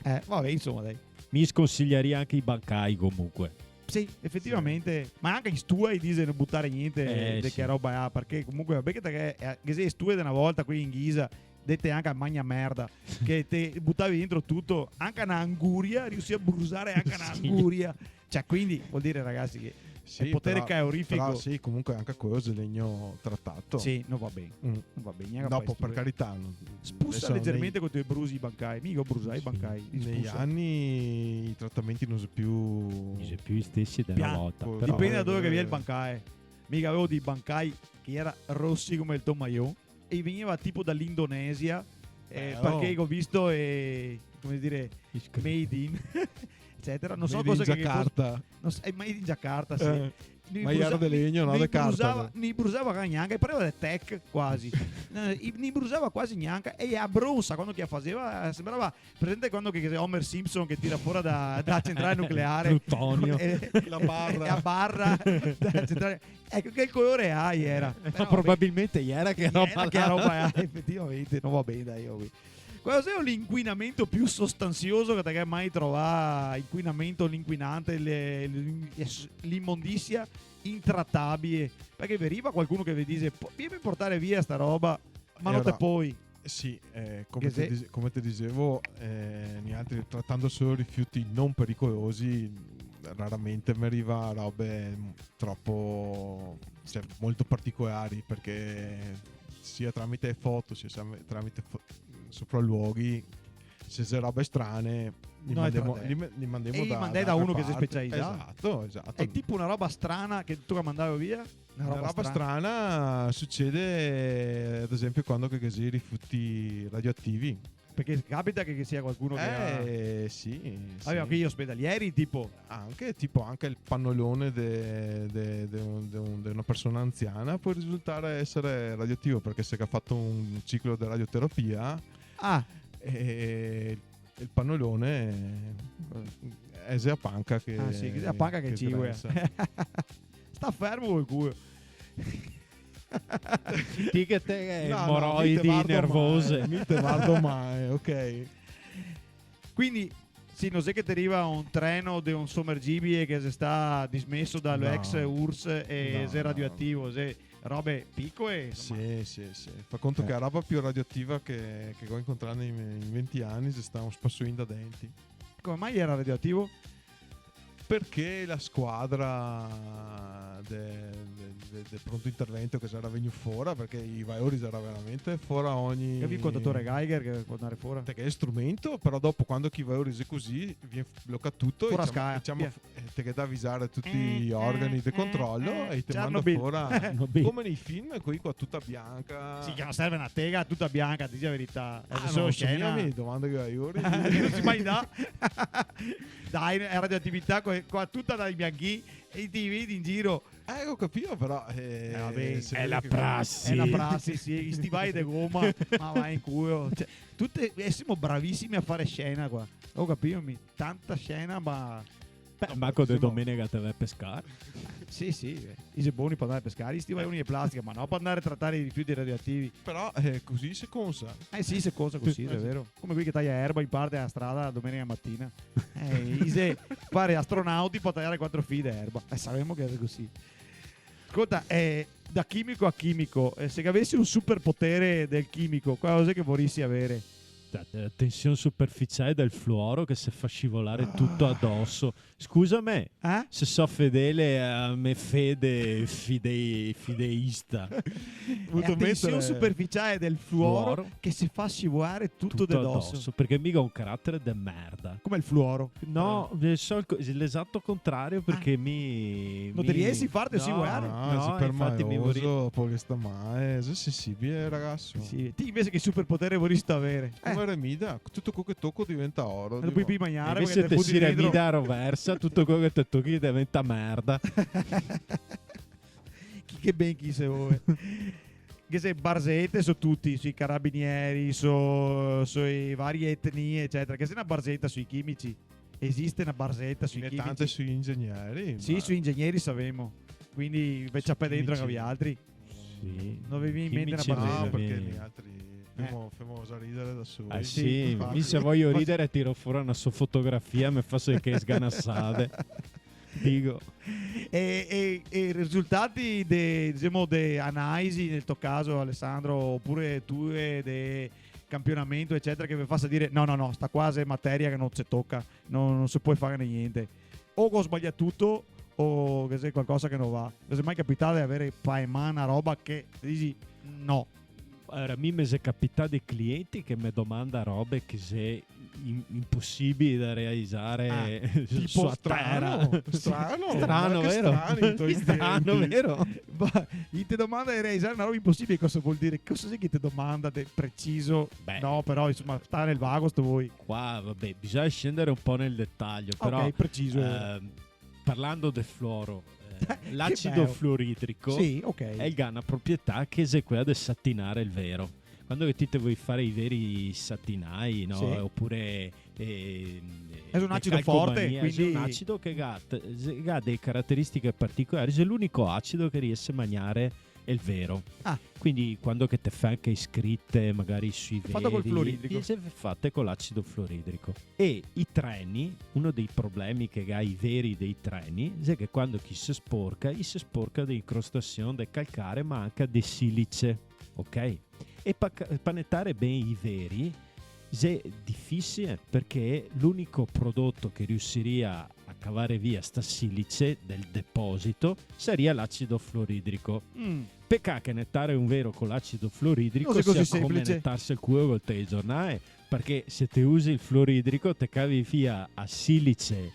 Eh, va ben, insoma, dai. Mi sconsigliaria anca i bancai, comunque. Sì, efetivamente. Sì. Ma anca in stua i dixe no butare gnente, eh, de che roba là, parché comunque, va ben che te, eh, che xe stue de na volta qui in Ghisa, dete anca magna merda, che te butavi dentro tuto, anca na anguria, riusii a brusare anca na anguria. Sì. Cioè, quindi, vol dire, ragasi, che el potere calorifico. Sì, però, però sì, comunque anca queo xe legno tratato. Sì, no va ben. Mm. No va ben, gnanca. Dopo, par carità, no, spusa legermente co te brusi i bancai. Mi go brusà i bancai, i spusa. Nei ani i tratamenti no xe più... No xe più i stesi de na volta, però. Dipende da dove che vien el bancai. Mi gavevo dei bancai che i era rosi come el tomaion e i vegneva tipo da l'Indonesia, eh, parché go visto, eh, come dire, made in, ecetera. No so cosa che... Made in Jakarta. No so, eh, made in Jakarta, sì. Eh. Ma i era de legno, no de carta. No i brusava, no i brusava gnanca, i pareva de tech, quasi. No, i, no i brusava quasi gnanca, e a bronsa, quando che i a faseva, eh, sembrava Presente quando che, che Homer Simpson che tira fora da, da centrale nucleare? Plutonio. Eh, la barra. La barra da centrale. Eco, che colore là i era? Ma però, probabilmente i era che roba là. Che roba là, efetivamente, no va ben, dai, oh. Qual xe l'inquinamento più sostansioso che te ga mai trovà? Inquinamento, l'inquinante, le, le, l'imondisia intratabile? Parché ve riva qualcuno che ve dixe: "Po-, vienme portare via sta roba", ma no te pol. Sì, eh, come te dise-, come te disevo, eh, nialtri tratando solo rifiuti non pericolosi, raramente me riva robe tropo, cioè, molto particolari, parché sia tramite foto, sia sam-, tramite fo-, sopraluoghi, se xe robe strane, li mandemo, li me-, li mandemo da, da qualche parte. No, e i mandè da uno che xe specializà. Esato, esato. Xe tipo na roba strana che ti ga mandà via? Na roba strana sucede, ad esempio, quando che, che xe rifiuti radioativi. Parché capita che, che sia qualcuno che ga... Eh, sì, sì. Vabbè, anca i ospedalieri, tipo. Anca, tipo, anca el panolone de, de, de un, de un, de na persona anziana pol risultare esare radioativo, parché se ga fato un ciclo de radioterapia, ah, e el panolone, eh, xe a panca che, ah, sì, che xe a panca che, che ci vuole. Sta fermo col culo. Ti che te, eh, no, no, emoroidi nervose. Mi te vardo mai, mi te vardo mai, ok. Quindi, sì, no xe che te riva un treno de un somergibile che xe stà dismeso da l'ex URSS e xe radioativo, xe robe picole, insoma. Sì, sì, sì. Fa conto che la roba pì radioativa che, che go incontrà in, in venti ani xe stà un spasoin da denti. Come mai iera radioativo? Parché la squadra de, de, de, de pronto intervento che sarà vegnù fora, parché i valori sarà veramente fora ogni... Capì, contatore Geiger che pol andare fora? Te ghe el strumento, però dopo, quando che i valori xe cusì, vien f-, bloca tuto, fora e ciama, scala, e ciama via. F-, eh, te ghe da avisare tuti i organi de controlo e i te manda fora. Chernobyl. Come nei film, quei qua tuta bianca. Sì, che no serve na tega, tuta bianca, disi la verità. Ah, no, so mia mi, domando ai valori. Che no se mai dà. Dai, xe radioatività co-, qua tuta da bianchi e ti vedi in giro. Eh, go capìo, però, eh, eh, va ben, xe la prasi. Xe la prasi, sì, i stivai de goma, ma va in culo. Cioè, tute, eh, semo bravisimi a fare scena qua. Go capìo, mi, tanta scena, ma... Beh, dopo, manco de domenega te ve pescare. Sì, sì, eh. I xe boni par andare a pescare, i stivai de plastica, ma no par andare a tratare i rifiuti radioativi. Però, eh, cusì se consa. Eh sì, se consa cusì, xe vero. Come quei che taia erba in parte dea strada la domenega matina. Eh, i xe, pare astronauti par taiare quatro fii de erba. Eh, savemo che xe cusì. Scolta, eh, da chimico a chimico, eh, se gavesi un superpotere del chimico, cosa xe che vorisi avere? Da, da tension superficiale del fluoro che se fa scivolare tuto adoso. Scusame, eh? Se so fedele a me fede fidei-, fideista. Xe a tension superficiale del fluoro che se fa scivolare tuto de doso. Tuto adoso, parché mi go un caratere de merda. Come el fluoro. No, eh, so el co-, l'esato contrario, parché mi... No te riesi a farte scivolare? No, no, infati mi vorìa... Dopo che sta male, xe sensibile, ragaso. Sì. Ti invese che superpotere vorisi avere? Come Remida, tuto quel che toco diventa oro. No te pol pì magnare, invese parché te si dentro. Remida a roversa, tuto quel che te tochi diventa merda. Chi che ben, chi se vol. Che xe barzete so tuti, sui carabinieri, so, sui vari etnie, ecetera. Che xe na barzeta sui chimici. Esiste na barzeta sui chimici. Ghe n'è tante sui ingegneri, sì, ma sui ingegneri savemo. Quindi ve ciapè dentro anca vialtri. Sì. No ve vien in mente na barzeta? No, parché noialtri femo, femo za ridare da soli. Eh sì, infati. Mi se vojo ridare tiro fora na so fotografia, me faso che sganasade. Digo. E, e, e risultati de, disemo, de analisi, nel to caso, Alessandro, opure tue, de campionamento, ecetera, che ve fasa dire: "No, no, no, sta qua xe materia che no se toca, no, no se pol fare gnente." O go sbalià tuto, o che xe qualcosa che no va. Ve xe mai capità de avere pa man na roba che te disi: "No"? Alora, a mi me xe capità de clienti che me domanda robe che xe in-, imposibili da realizare, ah, tipo, su a tera. Strano, strano, strano, vero? Strano, vero? Ma i te domanda de realizare na roba imposibile, cosa vol dire? Cosa xe che i te domanda de preciso? Beh. No, però, insoma, sta nel vago, sto voi. Qua, va ben, bisogna scendere un po' nel dettaglio, però, ok, preciso. Ehm, parlando de fluoro, eh, che belo. L'acido fluoridrico, sì, ok, el ga na proprietà che xe quela de satinare el vero. Quando che ti te vol fare i veri satinai, no? Sì. Opure, eh, xe un acido forte, calcomania, quindi xe un acido che ga, che ga dee carateristiche particolari, xe l'unico acido che riese a magnare el vero. Ah. Quindi quando che te fè anca e scrite, magari sui veri, fato col fluoridrico. Sì, xe fate co l'acido fluoridrico. E i treni, uno dei problemi che ga i veri dei treni, xe che quando che i se sporca, i se sporca de incrostasion, de calcare, ma anca de silice, ok? E pa ca-, pa netare ben i veri, xe difisile, parché l'unico prodoto che riusiria a cavare via sta silice del deposito, saria l'acido fluoridrico. Mm. Pecà che netare un vero co l'acido fluoridrico sia come netarse el culo col telegiornale, parché se te usi el fluoridrico te cavi via a silice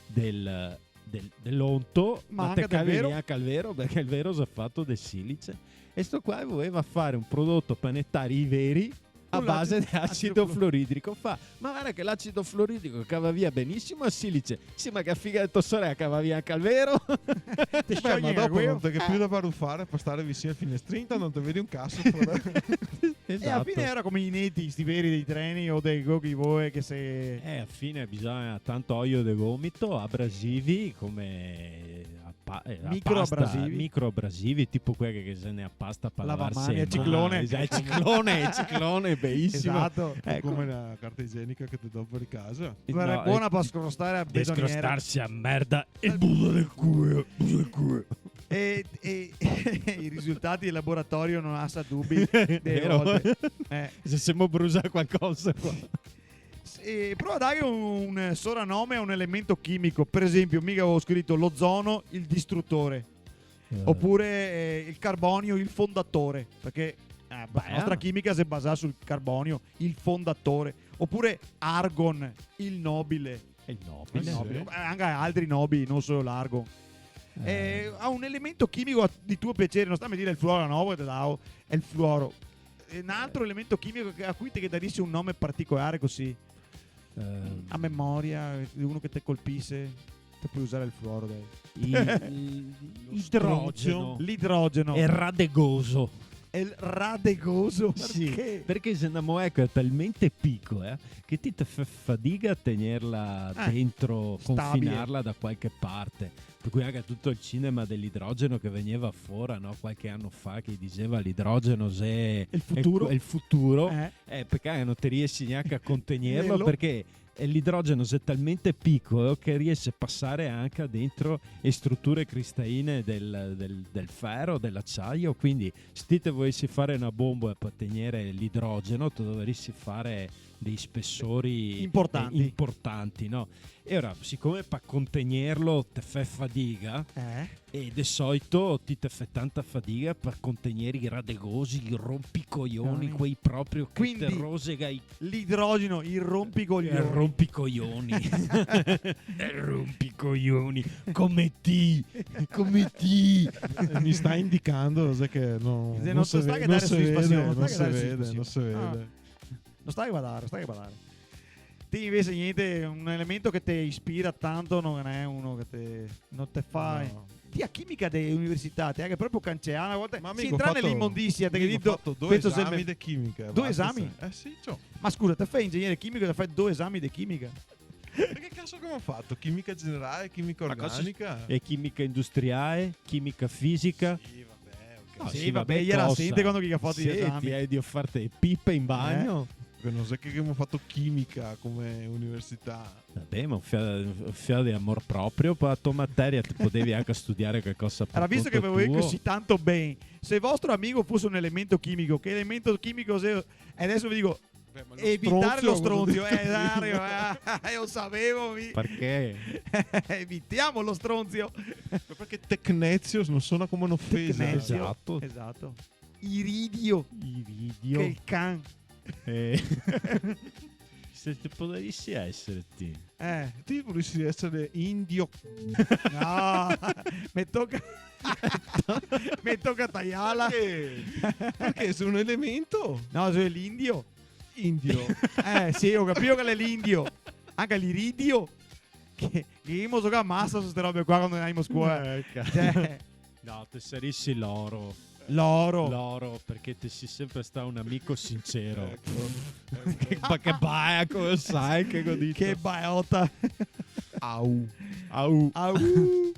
del, del, de l'onto, ma te cavi via anca el vero, parché el vero xe fato de silice. E sto qua voleva fare un prodoto par netare i veri a base de acido fluoridrico. Fa: "Ma varda che l'acido fluoridrico cava via benisimo a silice." "Sì, ma che figa de to sorela, cava via anca el vero." Te... Beh, ma dopo no te ghe pì da barufare par stare visin al finestrin, tanto no te vedi un caso. Esato. E ala fine era come i neti, sti veri dei treni o dei go che i voe che se... Eh, ala fine bisogna tanto oio de gomito, abrasivi, come a pa-, eh, a pasta, microabrasivi. Microabrasivi, tipo quei che, che xe ne a pasta par lavarse le man. Lavamani, el ciclone. Esato, el ciclone, el ciclone, benisimo. Esato. Eco. Come la carta igienica che te dopari casa. Quela xe bona par scrostare a bedoniera. De scrostarse a merda e busa de culo, busa de culo. E, e, e i risultati del laboratorio no lasa dubi dele volte. Vero? Eh. Se semo brusà qualcosa qua. Sì, prova a dare un, un soranome a un elemento chimico. Par esenpio, mi gavevo scrito l'ozono, el distrutore. Eh. Opure, eh, el carbonio, el fondatore. Parché, eh, la nostra chimica se basa sul carbonio, el fondatore. Opure argon, el nobile. El nobile. El nobile. Eh, sì. Eh, anca altri nobili, no solo l'argon. Eh. Eh, a un elemento chimico a, de tuo piaser, no stame a dire el fluoro, no, parché te dao, xe el fluoro. E un altro elemento chimico che, a cui te ghe darisi un nome particolare cusì? Ehm. A memoria, uno che te colpise, te pol usare el fluoro, dai. I-, i-, idrogeno. Lo stronzio. L'idrogeno. Xe radegoso. Xe radegoso, sì, parché? Parché xe na molecola talmente picola, eh, che ti te fe fadiga a tegnerla dentro, stabile, confinarla da qualche parte. Par cui anca tuto el cinema de l'idrogeno che vegneva fora, no, qualche ano fa, che i diseva: "L'idrogeno xe el futuro." Xe el futuro. Eh. Eh, parché no te riesi gnanca a contegnerlo, parché, eh, l'idrogeno xe talmente picoło che riese a pasare anca dentro e struture cristaline del, del, del fero, de l'aciaio, quindi se ti te volesi fare na bomboła par tegnere l'idrogeno, te dovarisi fare dei spesori, eh, importanti, no? E ora, sicome par contegnerlo te fè fadiga, eh, e de sołito ti te fè tanta fadiga par contegner i radegosi, i rompicołoni, quei proprio che te rosega i... Quindi l'idrogeno, i rompicołoni. I rompicołoni. I rompicołoni. Come ti, come ti. Mi sta indicando, sa che no, no se ve-, no se vede, no se vede, no se vede. No sta che badare, no sta che badare. Ti invese gnente, un elemento che te ispira tanto no ghe n'è uno che te, no te fa... No. Ti a chimica de università, te ga proprio canceà na volta. Ma sì, amigo, tranne l'imondisia, te ga dito, go fato do esami de chimica, basta. Do esami? Eh sì, ciò. Ma scusa, te fè ingegnere chimico, te fè do esami de chimica? Ma che caso che go fato? Chimica generale, chimica organica? Ma cosa s-, e chimica industriale, chimica fisica? Sì, vabbè, ok. No, sì, sì, vabbè, vabbè, iera cosa? Sente quando che ga fato i esami. Sì, ti ga drio farte e pipe in bagno. Eh. Parché no xe che gavemo fato chimica come università. Vabbè, ma un fià, un fià de amor proprio par la to materia, te podevi anca studiare qualcosa par conto tuo. Alora, visto che ve voevo cusì tanto ben, se el vostro amigo fose un elemento chimico, che elemento chimico xe? E deso ve digo, beh, ma lo evitare lo stronzio, cosa digo? Eh, Dario, eh, lo savevo, mi. Parché? Evitemo lo stronzio. Ma parché tecnezio no sona come un'ofesa? Tecnezio. Esato. Esato. Iridio. Iridio. Che el can. Eh. Se te podarisi esare ti. Eh. Ti vorisi esare indio. No, me toca, me toca taiarla. Parché? Parché xe un elemento. No, xe l'indio. Indio. Eh, sì, go capìo che l'è l'indio. Anca l'iridio. Che, che gavemo zogà masa su ste robe qua quando ndavimo a scoła. Eh, ca-, cioè. No, te sarisi l'oro. L'oro. L'oro, parché te si senpre stà un amico sincero. Eco. Che ba-, che baia, come sa che go dito? Che baeota. Au. Au. Au.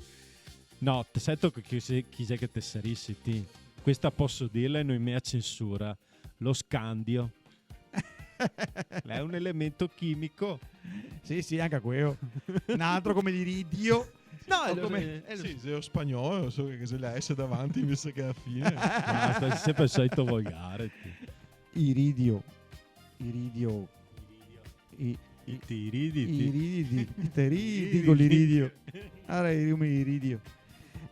No, te sè ti chi xe, chi xe che te sarisi ti? Questa poso dirla e no i me censura. Lo scandio. L'è un elemento chimico. Sì, sì, anca queo. Un altro come l'iridio. No, o come, eh, sì, xe lo spagnolo, solo che ghe xe la S davanti invese che a la fine. Basta, te si senpre el sołito volgare, ti. Iridio. Iridio. I-, I, ti ridi, ti... I ridi, ti, ti te ridi, digo l'iridio. Ara, i rumi iridio.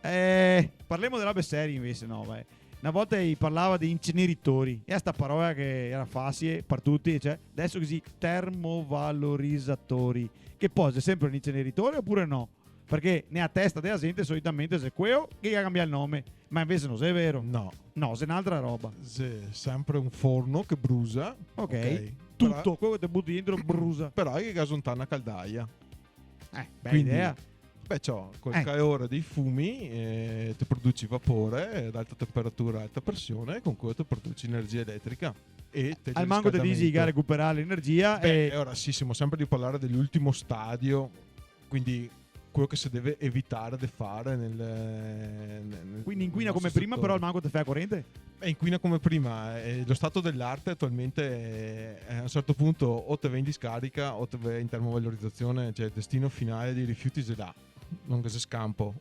Eh, parlemo de robe serie invese, no, va. Na volta i parlava de inceneritori, e sta parola che era fasie par tuti, cioè, deso che xe termovalorizatori, che po' xe sempre un inceneritore opure no? Parché nea testa dea zente solitamente xe queo che ga cambià el nome, ma invese no xe vero. No. No, xe n'altra roba. Xe sempre un forno che brusa. Ok. Ok. Tuto, però, queo che te buti dentro brusa. Però xe che ga zontà na caldaia. Eh, bela idea. Quindi, beh, ciò, col, eh, calore dei fumi, eh, te produci vapore, eh, ad alta temperatura, alta pressione, e con queo te produci energia eletrica. E te... Almanco te disi che ga recuperà l'energia. Beh, e ora sì, semo sempre drio parlare de l'ultimo stadio, quindi queo che se deve evitare de fare nel, nel, nel nostro setore. Quindi inquina come prima, però almanco te fa corente? Eh, inquina come prima. Eh, lo stato dell'arte attualmente, eh, a un certo punto o te ve in discarica o te ve in termovalorizzazione, cioè el destino finale dei rifiuti xe là, no ghe xe scampo.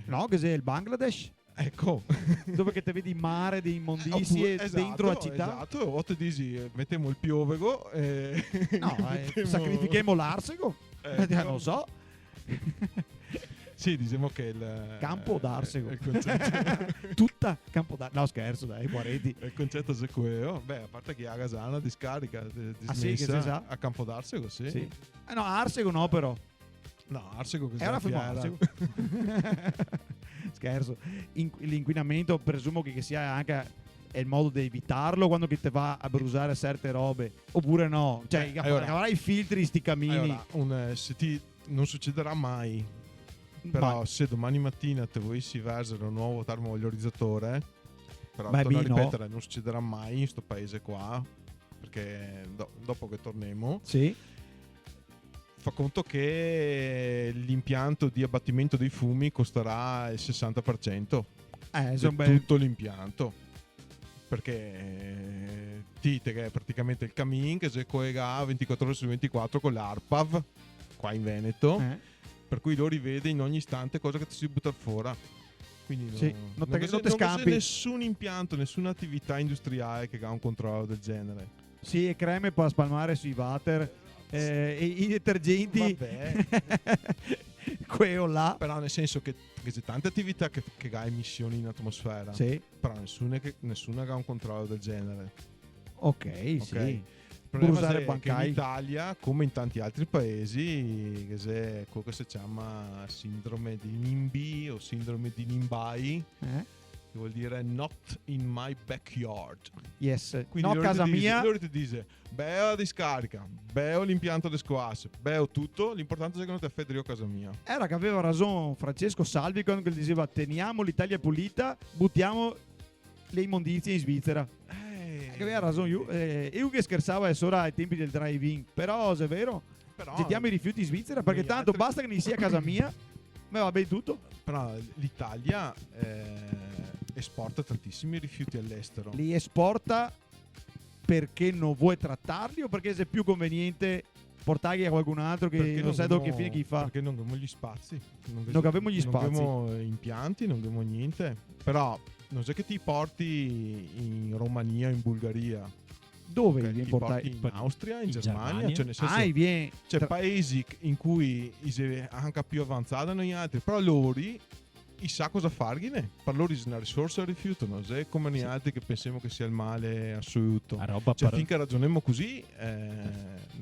No, ghe xe el Bangladesh. Eco. Dove che te vedi mare de imondisie, eh, opure, dentro la cità. Esato, esato. O te disi, eh, metemo el piovego, eh, no, eh, metemo, sacrifichemo l'Arsego? Eco. Eh, no so. Sì, disemo che el, Campo d'Arsego. Eh, el conceto... Tuta Campo d'Ar-, no, scherzo, dai, quaranti. El conceto xe queo. Beh, a parte che a Gasana discarica, eh, dismesa, ah, sì, che se sa, a Campo d'Arsego, sì. Sì. Eh no, Arsego no, però. No, Arsego che xe... Xe na fiera. Scherzo. In-, l'inquinamento presumo che, che sia anca el modo de evitarlo quando che te va a brusare certe robe, opure no? Cioè, eh, alora, gavarai i filtri sti camini. Alora, un, eh, se ti, no sucederà mai. Però se domani matina te volesi verzare un novo termovalorizatore, però, torno a ripetere, no sucederà mai in sto paese qua, parché do-, dopo che tornemo, sì, fa conto che l'impianto di abbattimento dei fumi costerà el sesanta par cento, eh, de tuto l'impianto. Parché, eh, ti te ghè praticamente el camin che xe colegà ventiquatro ore su ventiquatro co l'ARPAV, qua in Veneto, eh, par cui lori vede in ogni istante cosa che te si buta fora. Quindi no, sì, no te, no te scampi. No ghe xe nesun impianto, nesuna atività industriale che ga un controlo del genere. Sì, e creme par spalmare sui water, eh, e i detergenti. Vabè. Queo là. Però nel senso che, che ghe xe tante atività che, che ga emision in atmosfera. Sì. Però nesuna che, nesuna che ga un controlo del genere. Ok, sì. Ok? El problema xe che in Italia, come in tanti altri paesi, ghe xe queo che se ciama sindrome di NIMBY o sindrome di NIMBY, eh, che vol dire not in my backyard. Yes. Quindi no casa mia. Lori te dixe, lori te dixe, bela discarica, beo l'impianto de scoase, beo tuto, l'importante xe che no te fè drio casa mia. Era che gaveva rason Francesco Salvi quando che el dixeva: "Teniamo l'Italia pulita, butiamo le imondizie in Svizzera." Eh. Che gaveva rason, lu, eh, lu che schersava sora ai tempi del drive-in, però xe vero. Però getiamo i rifiuti in Svizzera, parché tanto basta che no i sia casa mia, me va ben tuto. Però l'Italia, eh, esporta tantisimi rifiuti al'estero. Li esporta parché no vol tratarli o parché xe più conveniente portarli a qualcun altro che no sa dove, che fine che i fa? Parché no gavemo i spazi. No gavemo i spazi. No gavemo impianti, no gavemo gnente. Però no xe che ti i porti in Romania o in Bulgaria. Dove i vien portai? I porti in Austria, in Germania, cioè, nel senso, ah, i vien... Cioè, paesi in cui i xe anca più avanzai de noialtri, però lori i sa cosa farghene, par lori xe na risorsa el rifiuto, no xe come noialtri che pensemo che sia el male asoluto. Cioè, finché ragionemo cusì, eh,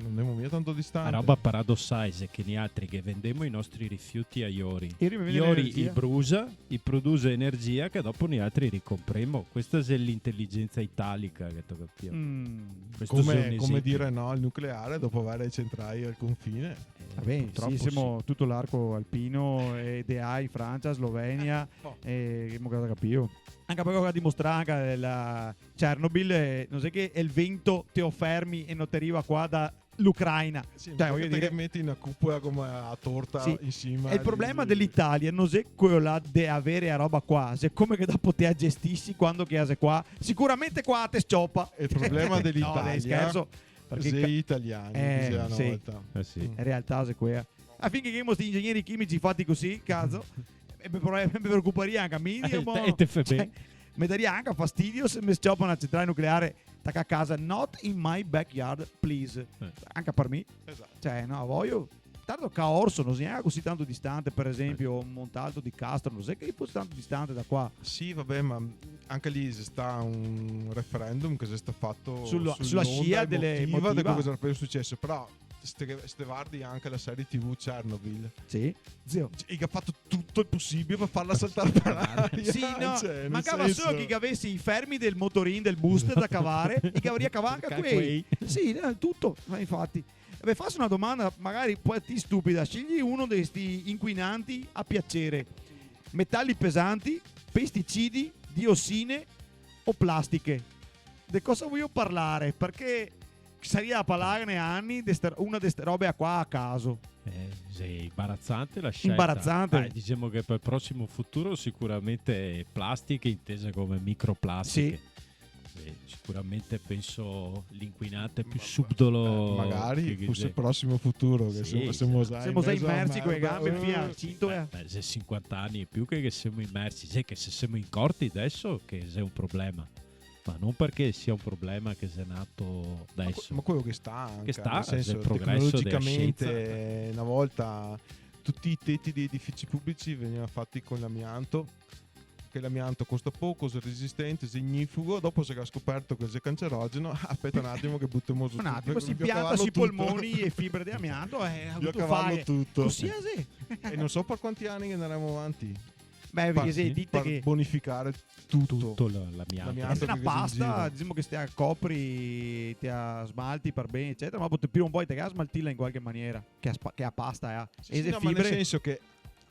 no ndemo mia tanto distante. A roba paradosale xe che noialtri che vendemo i nostri rifiuti a lori, lori i brusa, i produxe energia che dopo noialtri ricompremo. Questa xe l'inteligenza italica, che te capìo? Mm. Questo xe un esempio. Come, come dire no al nucleare dopo avere centrali al confine. Eh, purtropo sì. Vabè, sì, semo tuto l'arco alpino, e de là in Francia, Slovenia, eh, e ghemo capìo. Anca parché ga dimostrà anca la Chernobyl, eh, no xe che el vento te lo fermi e no te riva qua da l'Ucraina. Sì, cioè, vojo dire, te meti na cupola come a torta in sima. Sì. E el problema de l'Italia no xe queo là de avere a roba qua, xe come che dopo te a gestisi quando che a xe qua. Sicuramente qua te s-ciopa. E el problema de l'Italia... No, dai, scherzo. Parché i italiani, eh, dixeva na volta. Eh, sì. In realtà xe quea. A fin che ghemo sti ingegneri chimici fati cusì, cazo, e me pre-, me preocuparia anca mi, eh, Dio, e te, mo, e te fè ben. Cioè, Me daria anca fastidio se me s-ciopa na centrale nucleare tacà a casa, not in my backyard, please. Eh. Anca par mi. Esato. Cioè, no, vojo. Tanto Caorso no xe gnanca cusì tanto distante, par esempio, Montalto di Castro, no xe che fose tanto distante da qua. Sì, va ben, ma anca lì xe stà un referendum che xe stà fato sul, sul nonda emotiva de questa roba. Sula scia dele emotiva. Però se te, se te vardi anca la serie T V Chernobyl. Sì. Zio. Cioè, i ga fato tuto el posibile par farla saltar par aria. Sì, no, cioè, nel senso, mancava solo che i gavese i fermi del motorin, del booster da cavare, e che i gavaria cavà anca quei. Anca quei. Sì, no, tuto, ma infati. Beh, faso na domanda, magari po' ti stupida, scegli uno de sti inquinanti a piaser. Metali pesanti, pesticidi, diossine o plastiche? De cosa vojo parlare? Parché saria da parlarne ani de ste, una de ste robe qua a caso. Eh, sì, imbarazzante la scelta. Imbarazzante. Beh, diciamo che per il prossimo futuro sicuramente plastiche intese come microplastiche. Sì. Sì, sicuramente penso l'inquinante più subdolo. Ma, ma, eh, magari che, che fose el prossimo futuro, che sì, semo, semo già in mezo a merda. Semo già imersi co le gambe fin a la cintoła. Eh, beh, xe sinquanta ani in più che, che semo imersi, xe che se semo incorti deso che xe un problema. Ma no parché sia un problema che xe nato deso. Ma que-, ma queło che sta anca, che sta, nel senso, xe el progreso dela scienza. Tecnologicamente, na volta tuti i teti dei edifici publici vegneva fati co l'amianto, che l'amianto costa poco, xe resistente, xe ignifugo, dopo se ga scoperto che xe cancerogeno, speta un atimo che butemo su tuto, via cavarlo tuto. Un atimo, se impianta sui polmoni e fibre de amianto, eh, ga vuto fare tuto. Via cavarlo tuto. Cusì, eh, sì. E no so par quanti ani che andaremo avanti. Beh, parché xe dito che par bonificare tuto. Tuto la, l'amianto. L'amianto che ghe xe in giro. Xe na pasta, disemo che te a copri, te a smalti par ben, ecetera, ma po' te, prima o po' te ga smaltila in qualche maniera, che a spa-, che a pasta, eh. Sì, sì, no, ma nel senso che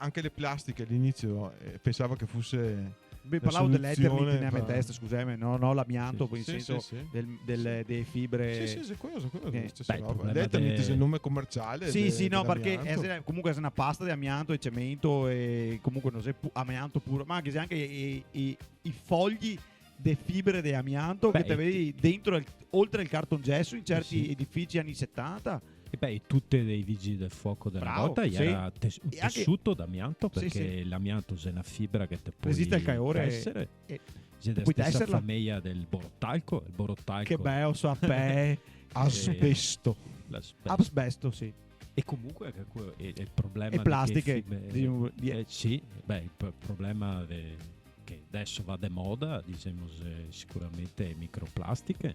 anca le plastiche a l'inisio, eh, pensavo che fose la soluzione. Beh, parlavo de l'Eternit, ne me testa, scuseme, no, no l'amianto, sì, sì, sì, sì, nel senso del, del, dele fibre. Sì, sì, sì, queło, queło, eh, stesa roba. Beh, el problema de l'Eternit xe el nome comerciale de, de l'amianto. Sì, sì, no, parché xe, comunque xe na pasta de amianto e cemento e comunque no xe pu-, amianto puro, ma ghe xe anca i, i, i, i fogli de fibre de amianto che te vedi dentro el, oltre el cartongeso in certi edifici ani setanta. Beh, sì. E beh, tute dei vigili del fuoco dela volta, bravo, sì. Iera tes-, un tesuto d'amianto, sì, parché l'amianto xe na fibra che te pol resistere al calore. Resiste al calore. Te pol teserla. Xe dela stesa fameja del borotalco, el borotalco. Che bel sapere. Eh, asbesto. L'asbesto. Asbesto, sì. E comunque anca queło xe, xe el problema de che fibre, e plastiche, disemo, di- eh, sì, beh, el p-, problema de, che deso va de moda, disemo, xe sicuramente microplastiche.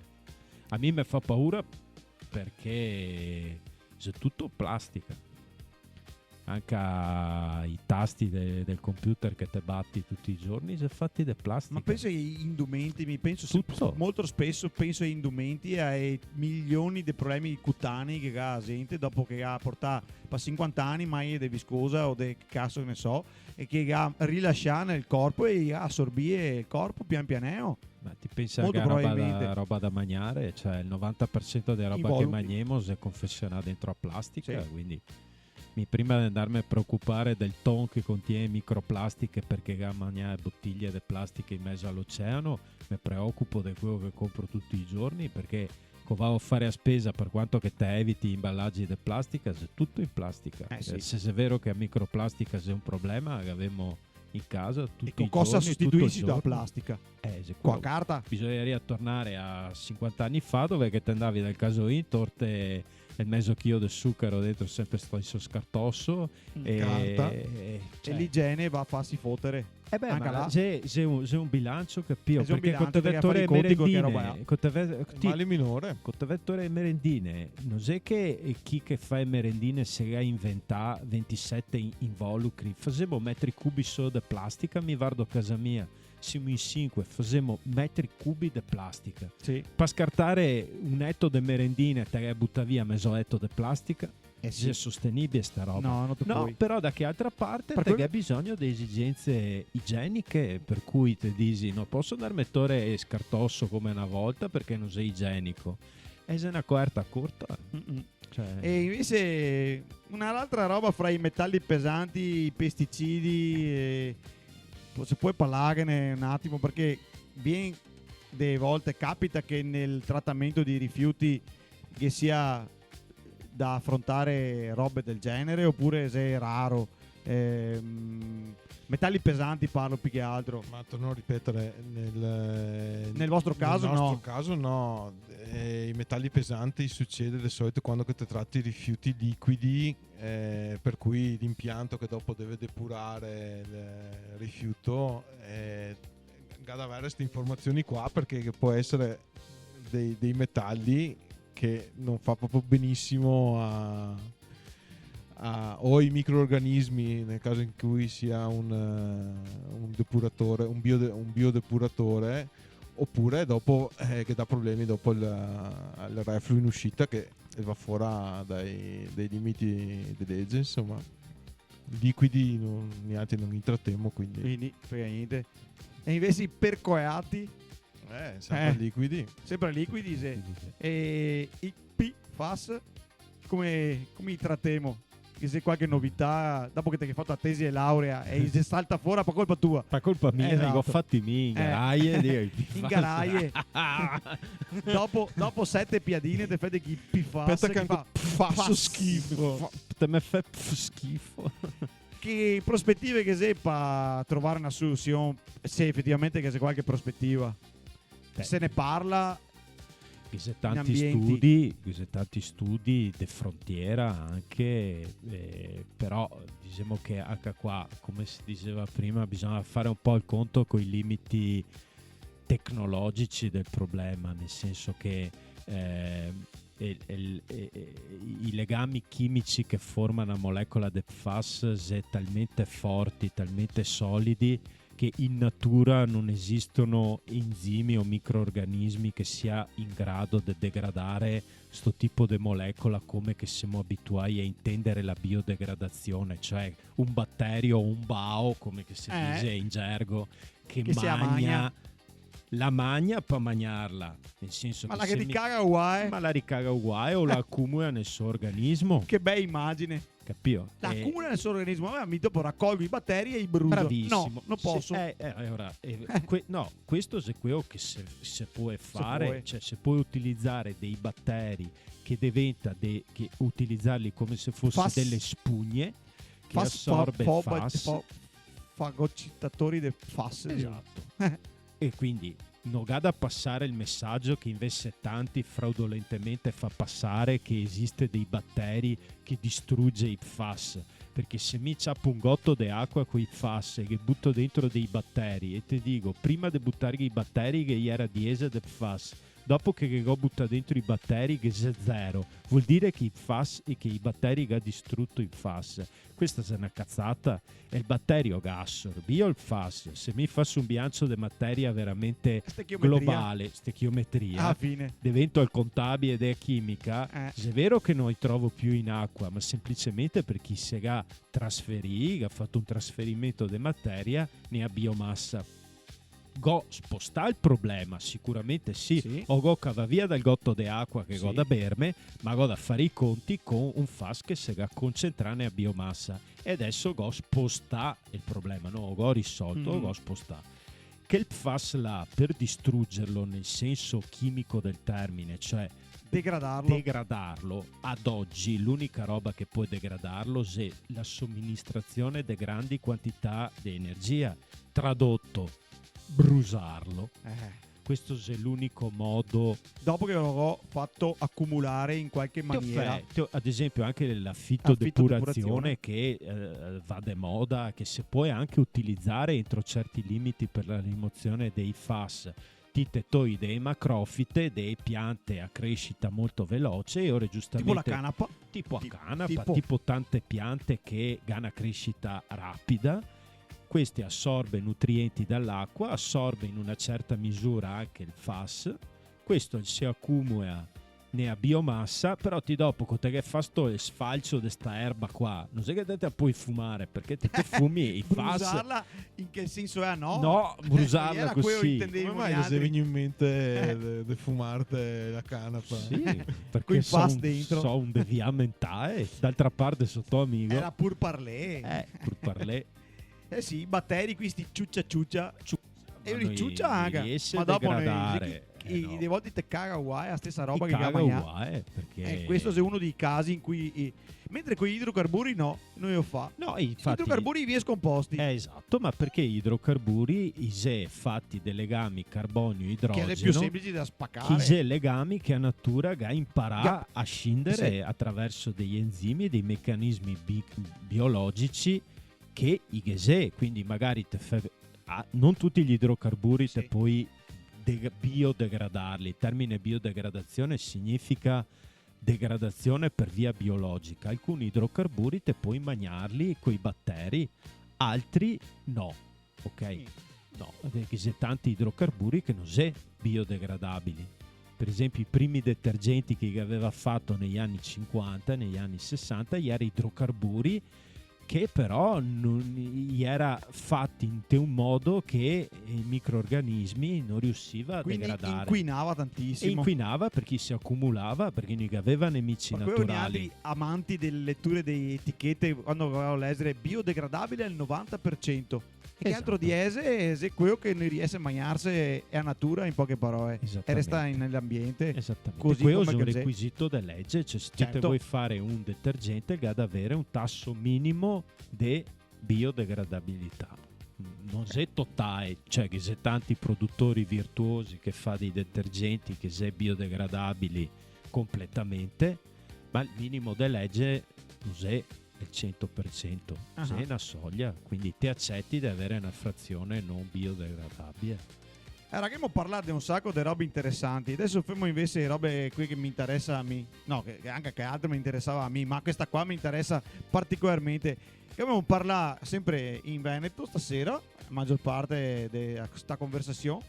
A mi me fa paura parché xe tuto plastica. Anca i tasti de-, del computer che te bati tuti i giorni xe fati de plastica. Ma penso ai indumenti, mi penso se-, tuto. Molto speso penso ai indumenti, ai milioni de problemi cutanei che ga la zente dopo che ga portà par sinquanta ani maghe de viscosa o de caso che ne so, e che ga rilascià nel corpo e ga asorbì el corpo pian pianeo. Ma ti pensa che la roba da, roba da magnare, cioè el novanta par sento dela roba che magnemo xe confezionà dentro a plastica, sì, quindi mi, prima de andarme a preocupare del ton che contien microplastiche parché ga magnà botiglie de plastica in mezo a l'oceano, me preocupo de queło che compro tuti i giorni, parché co vao a fare a spesa, par quanto che te eviti i imbalagi de plastica, xe tuto in plastica. Eh, sì. Eh, se xe vero che a microplastica xe un problema, che gavemo in casa tuti i giorni, tuto el giorno. E co cosa sostituisi la plastica? Eh, xe queło. Co a carta? Bisognaria tornare a sinquanta ani fa, dove che te andavi dal casolin, torte el mezo chilo de sucaro dentro senpre steso scartoso, mm, e carta. E, cioè, l'igiene va a farse fotere. Eh beh, anca ma là. Xe, xe un, xe un bilancio, capìo? Xe un bilancio, parché co te ve tore e merendine, co te ve-, ti-, male minore. Co te ve tore e merendine, no xe che, eh, chi che fa e merendine se ga inventà ventisete in-, involucri. Fasemo metri cubi solo de plastica, mi vardo casa mia, semo in sinque, fasemo metri cubi de plastica. Sì. Pa scartare un eto de merendine, te ga butà via mezo eto de plastica. Eh, sì. Xe sostenibile sta roba? No, no te pol. No, però da che altra parte te ga bisogno de esigenze igieniche, par cui te disi, "No poso andarme tore el scartoso come na volta parché no xe igienico." E xe na coerta corta. Mm-mm. Cioè. E invese una, l'altra roba fra i metali pesanti, i pesticidi, e po-, se pol parlarne un atimo, parché ben de volte capita che nel tratamento dei rifiuti che sia da afrontare robe del genere, opure xe raro? Ehm, Metali pesanti parlo più che altro. Ma torno a ripetere, nel, Nel vostro caso, nel nostro no. caso no. Eh, i metali pesanti succede de solito quando che te trati rifiuti liquidi, eh, per cui l'impianto che dopo deve depurare il rifiuto, eh, ga da avere ste informazioni qua, perché che può essere dei, dei metalli che non fa proprio benissimo a, a- o i microorganismi, nel caso in cui sia un, eh, un depuratore, un, biode- un biodepuratore, oppure dopo, eh, che dà problemi dopo il, il refluo in uscita che va fora dai, dai limiti di legge, insomma. Liquidi non, niente, non i tratemo, quindi. Quindi, frega niente. E invese i percoeati? Eh, sempre Eh. liquidi. Sempre liquidi, sì. Quindi sì. E i PFAS, come, come i tratemo? Che se qualche novità, dopo che te ghè fato la tesi de laurea e i se salta fora per colpa tua. Per colpa mia, Esatto. Digo, fatti mi, in Eh. garaie, digo, i In garaie. dopo, dopo sete piadine te fai de chi PFAS. Aspetta che Chi anche fa? Fasso schifo. Fa- Te me fai pf- schifo. Che prospetive che xe per trovare una soluzione, se efetivamente che xe qualche prospetiva? Beh. Se ne parla? Ghe xe In tanti ambienti. studi, ghe xe tanti studi de frontiera anche, eh, però dixemo che anca qua, come se dixeva prima, bisogna fare un po' el conto coi limiti tecnologici del problema, nel senso che eh, el- el- eh, eh, i legami chimici che forma na molecola de PFAS xe talmente forti, talmente solidi, che in natura non esistono enzimi o microorganismi che sia in grado de degradare sto tipo de molecola come che semo abituai a intendere la biodegradazione, cioè un batterio o un bao, come che se Eh. dixe in gergo, che, Che se la magna, magna. La magna per magnarla, nel senso Ma che la che se ti mi- caga uguale. Ma la ricaga uguale o la accumula nel suo organismo. Che bella immagine. Capito? La Eh, accumula nel suo organismo, ma mi dopo raccolgo i batteri e i brucio. Bravissimo. No, non Sì, posso. Eh, eh, allora, eh, que- no, questo xe queo che se, se può fare, può. Cioè se puoi utilizzare dei batteri che diventa de- che utilizzarli come se fosse Fas- delle spugne che Fas- assorbe fa- il fa- fas. fa- fagocitatori de fas. Esatto. E quindi no ga da pasare el mesajo che invese tanti fraudolentemente fa pasare che esiste dei batteri che distruge i PFAS. Perché se mi ciapo un goto de acua coi PFAS e che buto dentro dei batteri e te digo, prima de butarghe i batteri che i era diese de PFAS, dopo che, che go butà dentro i batteri che xe zero, vol dire che i PFAS e che i batteri che ga distruto i PFAS. Questa xe na cazata. E el batterio ga assorbìo el PFAS. Se mi faso un bilancio de materia veramente Stechiometria. globale, stechiometria, Ah, fine. Devento el contabile de chimica, Eh. xe vero che no i trovo più in acua, ma semplicemente perché se ga trasferì, ga fato un trasferimento de materia ne a biomasa. Go spostà el problema, sicuramente sì. Sì. O go cavà via dal goto de acua che go Sì. da berme, ma go da fare i conti con un PFAS che se ga concentrà ne a biomasa. E adeso go spostà el problema, no? O go risolto, Mm. o go spostà. Che el PFAS là, per distrugerlo nel senso chimico del termine, cioè Degradarlo. degradarlo, ad oggi l'unica roba che pol degradarlo xe la soministrazione de grandi quantità de energia. Tradotto, brusarlo. Eh. Questo xe l'unico modo. Dopo che lo go fato accumulare in qualche Te lo maniera. fai, te lo- ad esempio anche l'afito Afito depurazione depurazione. che eh, va de moda, che se può anche utilizzare entro certi limiti per la rimozione dei PFAS. Ti te toi dei macrofite, dei piante a crescita molto veloce e ora giustamente... Tipo la canapa. Tipo a Ti- canapa, tipo- tipo tante piante che ga na crescita rapida. Queste assorbe nutrienti dall'acqua, assorbe in una certa misura anche il PFAS. Questo se accumula nea biomassa, però ti dopo co te ghe fasto el sfalcio de sta erba qua, no xe che te, te la pol fumare, perché te, te fumi i PFAS. Brusarla in che senso xe, no? No, brusarla Iera queo cusì. intendevo Come mai nialtri. Xe vegnù in mente de, de fumarte la canapa? Sì, perché Coi so PFAS un, dentro. So un devià mentale. D'altra parte so to amigo. Iera pur parlé. Eh, pur parlé. Eh sì, i bateri, sti ciucia ciucia. E Ma li no i, ciucia no i anca. riese Ma a dopo no i degradare. Eh, i, no. De volte te caga uguale la stesa roba che i ga magnà. Uguale, perché... Eh, questo xe uno dei casi in cui i, mentre coi idrocarburi no, no i lo fa. No, infati. Idrocarburi vien scomposti. Eh, esato, ma perché i idrocarburi i xe fati de legami carbonio-idrogeno, che xe pì senplice da spacare. Che i xe legami che la natura ga imparà a scindere atraverso dei enzimi e dei mecanismi bi-, biologici che i ghe xe, quindi magari te fe-, ah, no tuti i idrocarburi te pol de-, biodegradarli. El termine biodegradazione significa degradazione per via biologica. Alcuni idrocarburi te pol magnarli coi bateri, altri no, ok? Sì. No, parché ghe xe tanti idrocarburi che no xe biodegradabili. Per esempio, i primi detergenti che i gaveva fato nei ani sinquanta, nei ani sesanta, i era idrocarburi che però no, i era fati inte un modo che i microorganismi no riusiva a degradare. Quindi inquinava tantisimo. E inquinava parché se acumulava, parché no i gaveva nemici naturali. Par quelo nialtri amanti dele leture dele etichete, quando volevo lèxare biodegradabile al novanta par sento. E che altro, esato, diese, xe queo che no riese a magnarse, xe a natura, in poche paroe. Esatamente. E resta in l'ambiente. Esatamente. Cusì come che xe. Queo xe un requisito de lege, cioè, se ti te vol fare un detergente, el ga da avere un taso minimo de biodegradabilità. No xe totale, cioè, che xe tanti produtori virtuosi che fa dei detergenti che xe biodegradabili completamente, ma el minimo de lege no xe el sento par sento, xe na soglia, quindi te aceti de avere na frazione no biodegradabile. Alora, che ghemo parlà de un saco de robe interesanti. Deso femo invese robe qui che me interesa a mi. No, che, che anca che altro me interesava a mi, ma questa qua me interesa particolarmente. Che ghemo parlà sempre in veneto stasera, la magior parte de sta conversasion.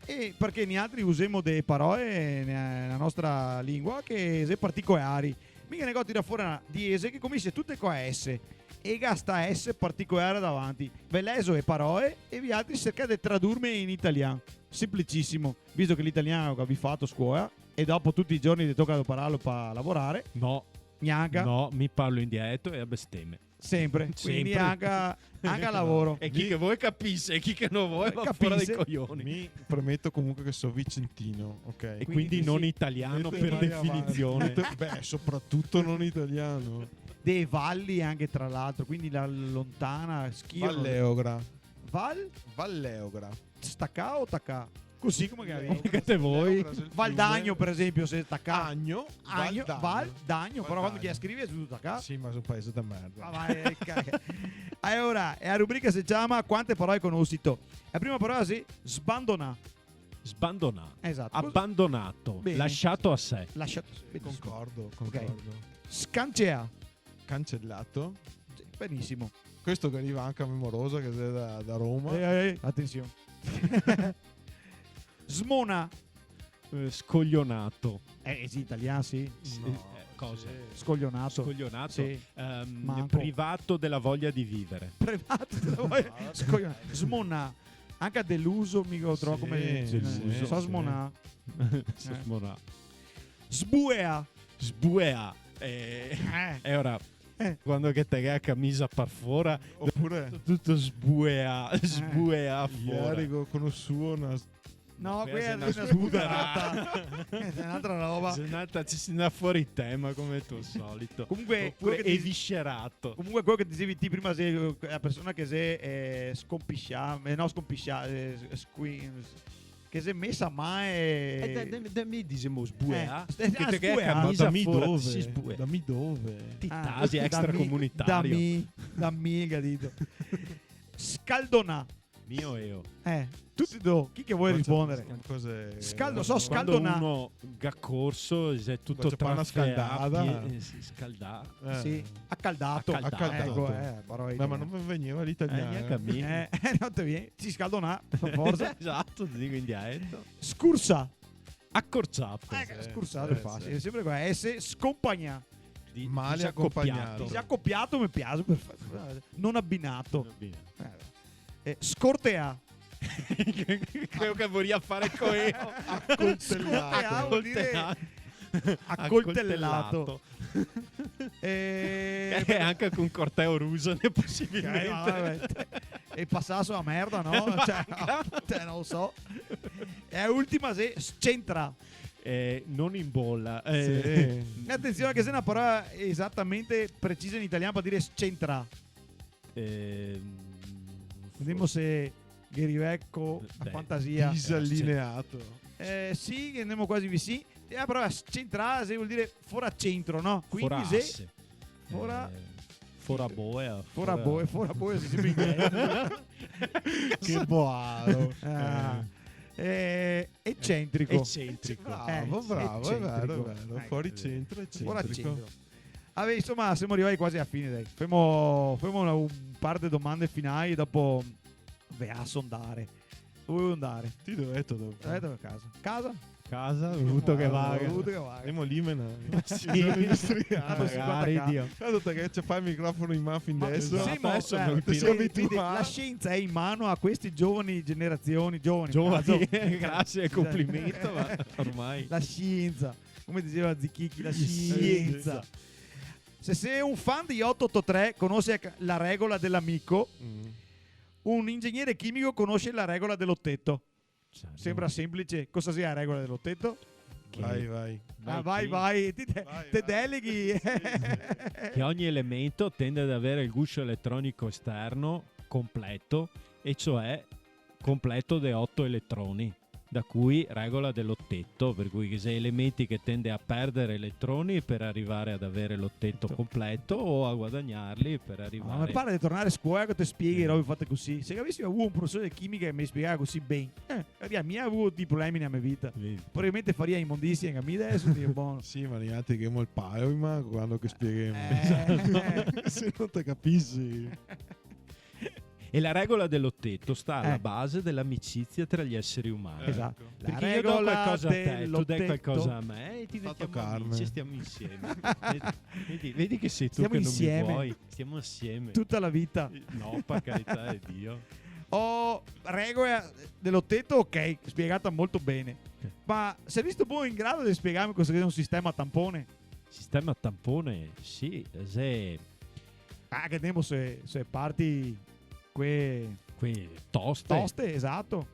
E parché nialtri usemo de paroe ne-, nela nostra lingua che xe particolari. Mi ghe ne go tirà fora diese che cominsia tute co la S. E ga sta S particolare davanti. Ve lèxo le paroe e vialtri sercà de tradurme in italian. Senplicisimo. Visto che l'italian lo gavì fato a scola e dopo tuti i giorni te toca dopararlo par lavorare. No. Gnanca. No, mi parlo in dialeto e a besteme. Sempre. Quindi anca, anca al lavoro. E chi che vol capise, e chi che no vol va fora dei coioni. Mi premeto comunque che so vicentino, ok? E quindi non italiano per definizione. Beh, sopratuto non italiano. Dee valli anca, tra l'altro, quindi la lontana, schio. Valleogra. Val? Valleogra. Stacà o tacà? Cusì come che la vedi. Come che te vol. Valleogra, sul fiume. Valdagno, par esempio, se tacà. Agno, Agno, Valdagno. Valdagno, però quando che la scrivi xe tuto tacà. Sì, ma xe un paese de merda. Ah, va, eh, ca-, alora, e la rubrica se ciama Quante paroe conosito? La prima parola xe sbandonà. Sbandonà. Esato. Abbandonato, lasciato a sé. Lasciato a sé, benissimo. Concordo, concordo. Ok. Scanceà. Cancelato. Sì, benisimo. Questo che riva anca a me morosa che xe da, da Roma. Eh, eh, eh, atension. Smonà. Eh, scoglionato. Eh, sì, italian, sì. Sì, no, eh, cosa? Sì. Scoglionato. Scoglionato. Sì. Ehm, manco. Privato della voglia di vivere. Privato della voglia. Scoglionato. Smonà. Anca deluso, mi go trovà come... Sì, sì, sì, sì. So smonà. So smonà. Sbueà. Sbueà. Eh, eh. E ora, eh, quando che te ghe la camisa par fora, opure tuto sbueà, eh, sbueà fora. Ieri go conosuo na s-, no, questa xe na spuderata. Xe n'altra roba. Xe n'altra, te si ndà fora tema come al to solito. Comunque, opure queo che te, eviscerato. Comunque queo che te disevi ti prima, xe la persona che xe, eh, scompiscià, eh, no scompiscià, eh, squi-, che xe mesa mal. Eh, da, da, da mi disemo sbueà, eh, che te ghe la camisa fora, te si sbueà. Da mi dove? Ti tasi, extracomunitario. Da mi, da mi, capìo? Scaldonà. Mi o eo? Eh, tuti do, chi che vol rispondere? Cosa, cosa xe? Scaldo-, so scaldonà. Quando uno ga corso, xe tuto trafeà, pie-, eh, sì, scaldà. Eh. Sì, accaldato. Accaldato. Eco, eh, paroe italiane. Ma, ma no me vegneva l'italian. Eh, gnanca a mi. Eh, eh, no te vien. Ti scaldonà, par forsa. Esato, te digo in dialeto. Scursà. Accorciato. Eh, scursà, eh, xe facile, sì. Xe sempre qua. E se scompagnà. Di-, mal acompagnà. Disacopiato. Disacopiato me piaxe, perfeto. Non abbinato. Non abbinato. Eh, eh, scorteà. Queo che voria fare co eo. Accoltellato. Scorteà vol dire accoltellato. Accoltellato. Eh, anca co un corteo ruso, ne posibilmente. Eh, va ben. E pasà so la merda, no? Cioè, cioè, no lo so. E a ultima xe scentrà. Eh, no in bola. Eh. E atension che xe na parola esatamente precisa in italian par dire scentrà. Ehm, Vedemo se ghe riveco a Beh, fantasia. Disalineato. Eh, sì, che andemo quasi visin. E la parola scentrà xe vol dire fora centro, no? Quindi fora xe asse. fora Eh, fora boea. Fora boea, fora boea, se si ben. Che boaro. Ah. Eh, ecentrico. Ecentrico. Bravo, Eh, bravo, è vero, è ecentrico. vero. Ecco. Fuori centro, ecentrico. Fora centro. Vabbè, insoma, semo rivai quasi a fine, dai. Femo, femo una, un par de domande finali, dopo ve laso ndare. Dove vuto ndare? Ti dove vuto dopo? Dove vuto casa? Casa? Casa, vuto che vaga. Vuto che vaga. Andemo a Limena. Sì. Zona industriale. Ah, ma Magari, cinquanta K. Dio. Tanto te che te fai el microfono in man fin adesso. Sì, Esatto, ma, adesso eh, non Te ti sei vedi, abituato. Vedi, la scienza è in mano a questi giovani generazioni, giovani, Giovani, caso. Grazie, complimento, ma ormai. La scienza, come diceva Zichichi, la Sì. scienza. Se sei un fan di otto otto tre, conosci la regola dell'amico. Mm. Un ingegnere chimico conosce la regola dell'otteto. Certo. Sembra semplice. Cosa sia la regola dell'otteto? Che- Vai, vai. Ah, Vai, vai, vai. Ti te, Vai, te vai. deleghi. Che ogni elemento tende ad avere il guscio elettronico esterno completo, e cioè completo de otto elettroni, da cui regola dell'otteto, per cui che xe elementi che tende a perdere elettroni per arrivare ad avere l'otteto completo o a guadagnarli per Ma arrivare... me pare de tornare a scuola che te spieghi Eh. robe fate cusì. Se gavesi avuto un profesor de chimica che me spiegava cusì ben, eh, gavarìa mia avuto dei problemi nela me vita. Vedi. Probabilmente farìa imondizie anca mi adeso, Dio bon. Sì, ma niente che mo el palo, ma quando che spieghiamo. Eh. Se no te capisi. E la regola dell'otteto sta alla Eh. base dell'amicizia tra gli esseri umani. Esatto. Perché io do qualcosa a te, tu dai qualcosa a me e ti Fatto diventiamo carne. Amici, stiamo insieme. Vedi, vedi, vedi che sei tu Stiamo che insieme. Non mi vuoi, stiamo assieme. Tutta la vita. No, per carità di Dio. Ho regola dell'otteto, ok, spiegata molto bene. Ma saresti tu in grado di spiegarmi cosa che è un sistema tampone? Sistema tampone, sì, se Ah, che temo se, se parti que... Quindi toste. Toste, esatto.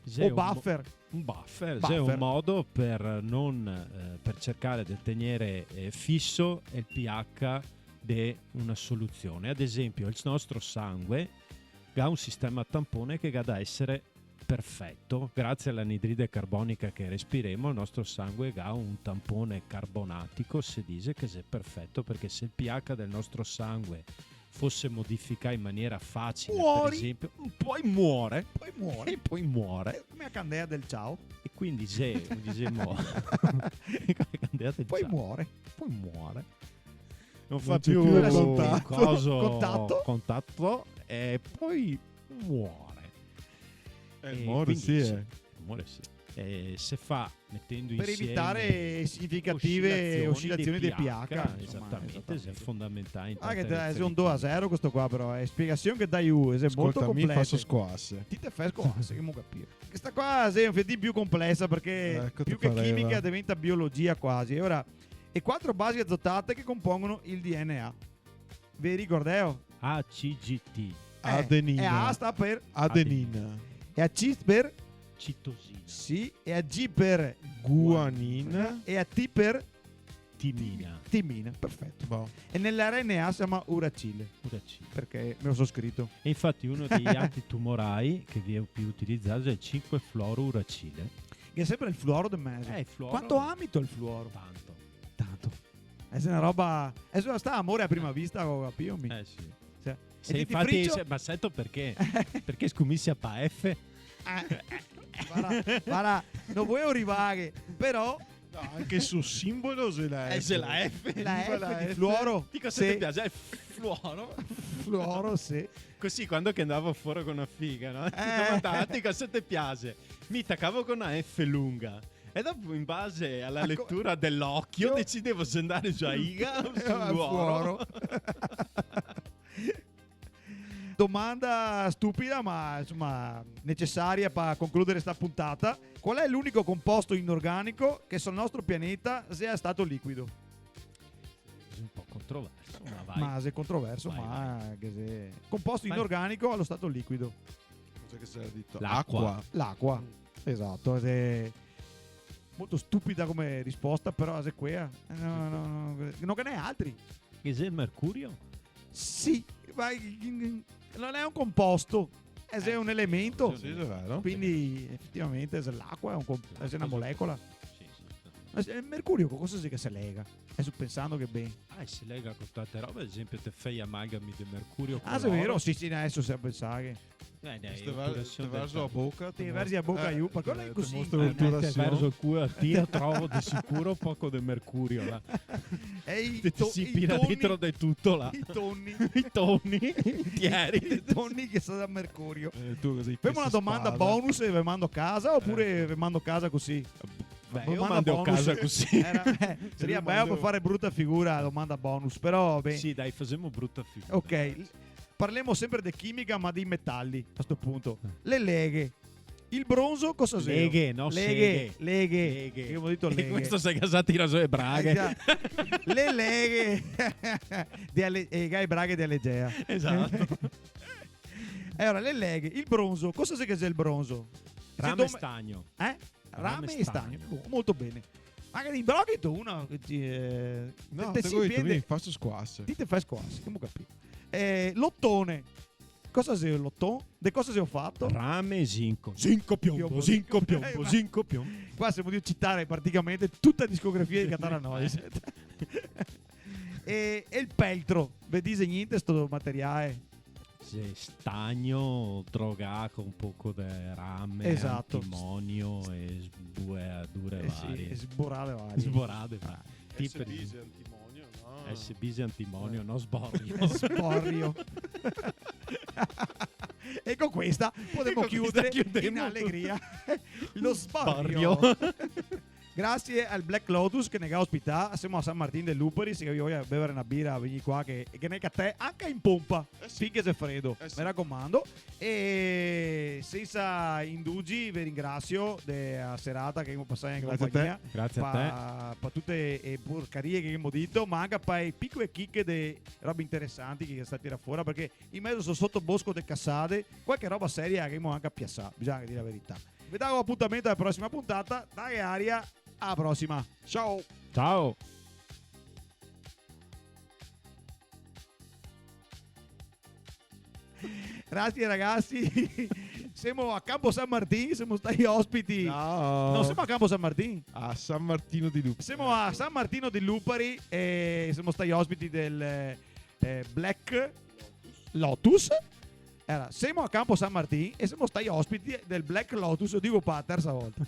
Sì, O un buffer. Un buffer, Buffer. Xe un modo per non, eh, per cercare de tegnere, eh, fiso el pH de una soluzione. Ad esempio, el nostro sangue ga un sistema tampone che ga da essere perfeto. Grazie all'anidride carbonica che respiremo, il nostro sangue ga un tampone carbonatico, se dice che xe perfeto, perché se il pH del nostro sangue fosse modificato in maniera facile, Muori. Per esempio, poi muore. Poi muore. E poi muore. Come la candela del ciao. E quindi se, diciamo, come candela del Poi ciao. Muore. Poi muore. Non Non fa c'è più più contatto. contatto. Contatto. Contatto e poi muore. Eh, E muore, quindi sì, sì, eh. Muore, sì. Eh, se fa mettendo Per insieme evitare significative oscillazioni del pH, insomma, Esattamente, esattamente. Xe fondamentale in Ah, che tante te, xe un referenze. Due a zero questo qua, però, eh. Spiegazione che dai u, xe molto Scolta, mi completa. Faso scoasse. Ti te fai scoasse, che mo capire. Questa qua xe un fiatin più complessa perché Ecco, più te che pareva. Chimica diventa biologia quasi. E ora, e quattro basi azotate che compongono il D N A. Ve ricordeo? A C G T. Eh, Adenina. E A sta per... Adenina. E a C per... Citosina. Sì, e a G per... Guanina. E a T per... Timina. Timina, perfetto. Boh. E nell'R N A se chiama uracile, Uracile. perché me lo so scrito. E infatti uno dei antitumorali che viene più utilizzato è il cinque fluorouracile. Che xe sempre el fluoro de meso. Eh, il fluoro. Quanto amito el fluoro? Tanto. Tanto. Xe una roba... Xe stà amore a prima vista, go capìo mi. Eh sì. Cioè, Se e ti infatti, fricio? Se, ma sento perché? Perché scominsia pa F. Varda, varda, no voevo rivare, però... No, anche el so simbolo xe la F. Eh, xe la F. La F La di F. fluoro. Ti cosa Sì. Te piaxe? El fluoro. Fluoro, sì. Così quando che andavo fora con una figa, no? Ti domandavo, "Ti cosa te piaxe?" Mi tacavo con una F lunga. E dopo, in base alla Ecco. Lettura dell'occhio, Io- decidevo se andare giù a iga o sul Al luoro. fluoro. Domanda stupida, ma insomma necessaria per concludere sta puntata. Qual è l'unico composto inorganico che sul nostro pianeta sia stato liquido? Xe un po' controverso, ma vai. Ma xe controverso, Vai, ma che xe composto Vai. Inorganico allo stato liquido. Cosa che se ga dito? L'acqua. Acqua. L'acqua. Esato, xe molto stupida come risposta, però xe quea. Eh, no, no, no, no ghe n'è altri. Che xe el mercurio? Sì, ma no xe un composto, xe un elemento. Sì, xe vero. Quindi, efetivamente, xe l'acua, xe un comp-, xe na molecola. Sì, sì, sì. Ma xe, el mercurio co cosa xe che se lega? Deso pensando che ben. Ah, se lega co tante robe, ad esempio, te fè i amalgami de mercurio co l'oro. Ah, xe vero? Sì, sì, deso se pensar che Eh, dai, te ver-, depurasion te verzi la boca, te verzi la boca, eh, aiuto, parché te, te cusì. Te mostro l'oturasion. Eh, te verzi el culo, ti trovo de sicuro poco de mercurio, là. E i to-, te si pira dentro de tuto, là. I toni. I toni. Intieri. I toni che sa da mercurio. Eh, ti che te si spada. Femo na domanda bonus e ve mando a casa, opure ve mando a casa cusì? Beh, ve mando a casa cusì. Ve mando bonus. Era, eh, saria beo par far bruta figura, domanda bonus, però, ben. Sì, dai, fasemo bruta figura. Ok. Parlemo sempre de chimica, ma dei metali, a sto punto. Eh. Le leghe. El bronzo cosa xe? Leghe, no seghe. Leghe, leghe. Leghe. Che gavemo dito leghe. E questo se ga za tirà zo le braghe. Eh, già. Le leghe. De Ale-, eh, ga le braghe de Alegea. Esato. E alora, le leghe, el bronzo, cosa xe che xe el bronzo? Rame e stagno. Eh? Rame e stagno. Rame e stagno. Boh, molto ben. Ma che in brogheto uno che ti, eh, no, te, te te go dito, mi faso squasse. Ti te fè squasse, gavemo capìo. Eh, l'oton. Cosa xe l'oton? De cosa xe fato? Rame e zinco. Zinco, pionbo, pionbo, zinco, pionbo, eh, ma zinco, pionbo. Qua semo drio citare praticamente tuta la discografia dei Catarrhinoides. E, e el peltro? Ve dixe gnente sto materiale? Xe stagno drogà co un poco de rame, esato, antimonio e sbueadure varie. Eh sì, e sborade varie. Sborade varie. Tipo S B xe antimonio, no? S B xe antimonio, no sborio. Sborio. E co questa podemo chiudere in alegria. Lo sborio. Sborio. Grasie al Black Lotus che ne ga ospità. Semo a San Martin de Lupari, se gavì voia bevare na bira, vegnì qua che, che ghe n'è catè anca in ponpa. Eh sì. Finché xe fredo, eh sì, me racomando. E sensa indugi ve ringrasio de la serata che gavemo pasà in conpagnia. Grasie a te. Grasie a te. Pa, pa tute le porcarie che gavemo dito, ma anca pa le picole chiche de robe interesanti che xe stà tirà fora, parché in mezo sto sotobosco de casade, qualche roba seria che gavemo anca piasà, bisogna dire la verità. Ve dago apuntamento a la prosima puntata, daghe aria, a la prosima. Ciao. Ciao. Grasie, ragasi. Semo a Campo San Martin, semo stai ospiti. No. No semo a Campo San Martin. A San Martino de Lupari. Semo a San Martino de Lupari e semo stai ospiti del, eh, Black Lotus. Alora, semo a Campo San Martin e semo stai ospiti del Black Lotus, lo digo pa la tersa volta.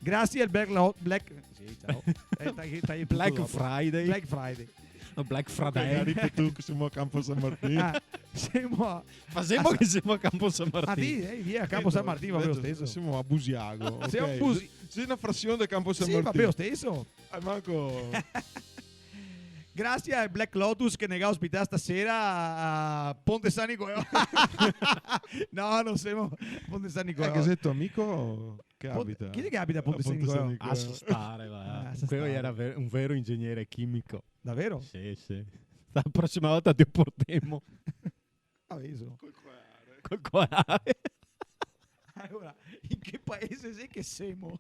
Grasie al Black Lo-, Black, sì, ciao. Eh, dai, dai, Black Friday. Black Friday. No, Black Friday. Magari ti che semo a Campo San Martin. Ah, semo a, fasemo che semo a Campo San Martin. Ah, sì, eh, via, Campo San Martin, va ben lo steso. Semo a Busiago, ok. Semo a Busi-, sì, na frasion de Campo San Martin. Sì, va ben lo steso. Eh, manco. Grasie al Black Lotus che ne ga ospità stasera a Ponte San Nicolò. No, no semo Ponte San Nicolò. Eh, che xe to amico che abita? Chi xe che abita a Ponte San Nicolò? Lasa stare, va. Ah, lasa stare. Queo iera ver-, un vero ingegnere chimico. Davero? Sì, sì. La prosima volta te lo portemo. Aviso. Col coare. Col coare. Alora, in che paese xe che semo?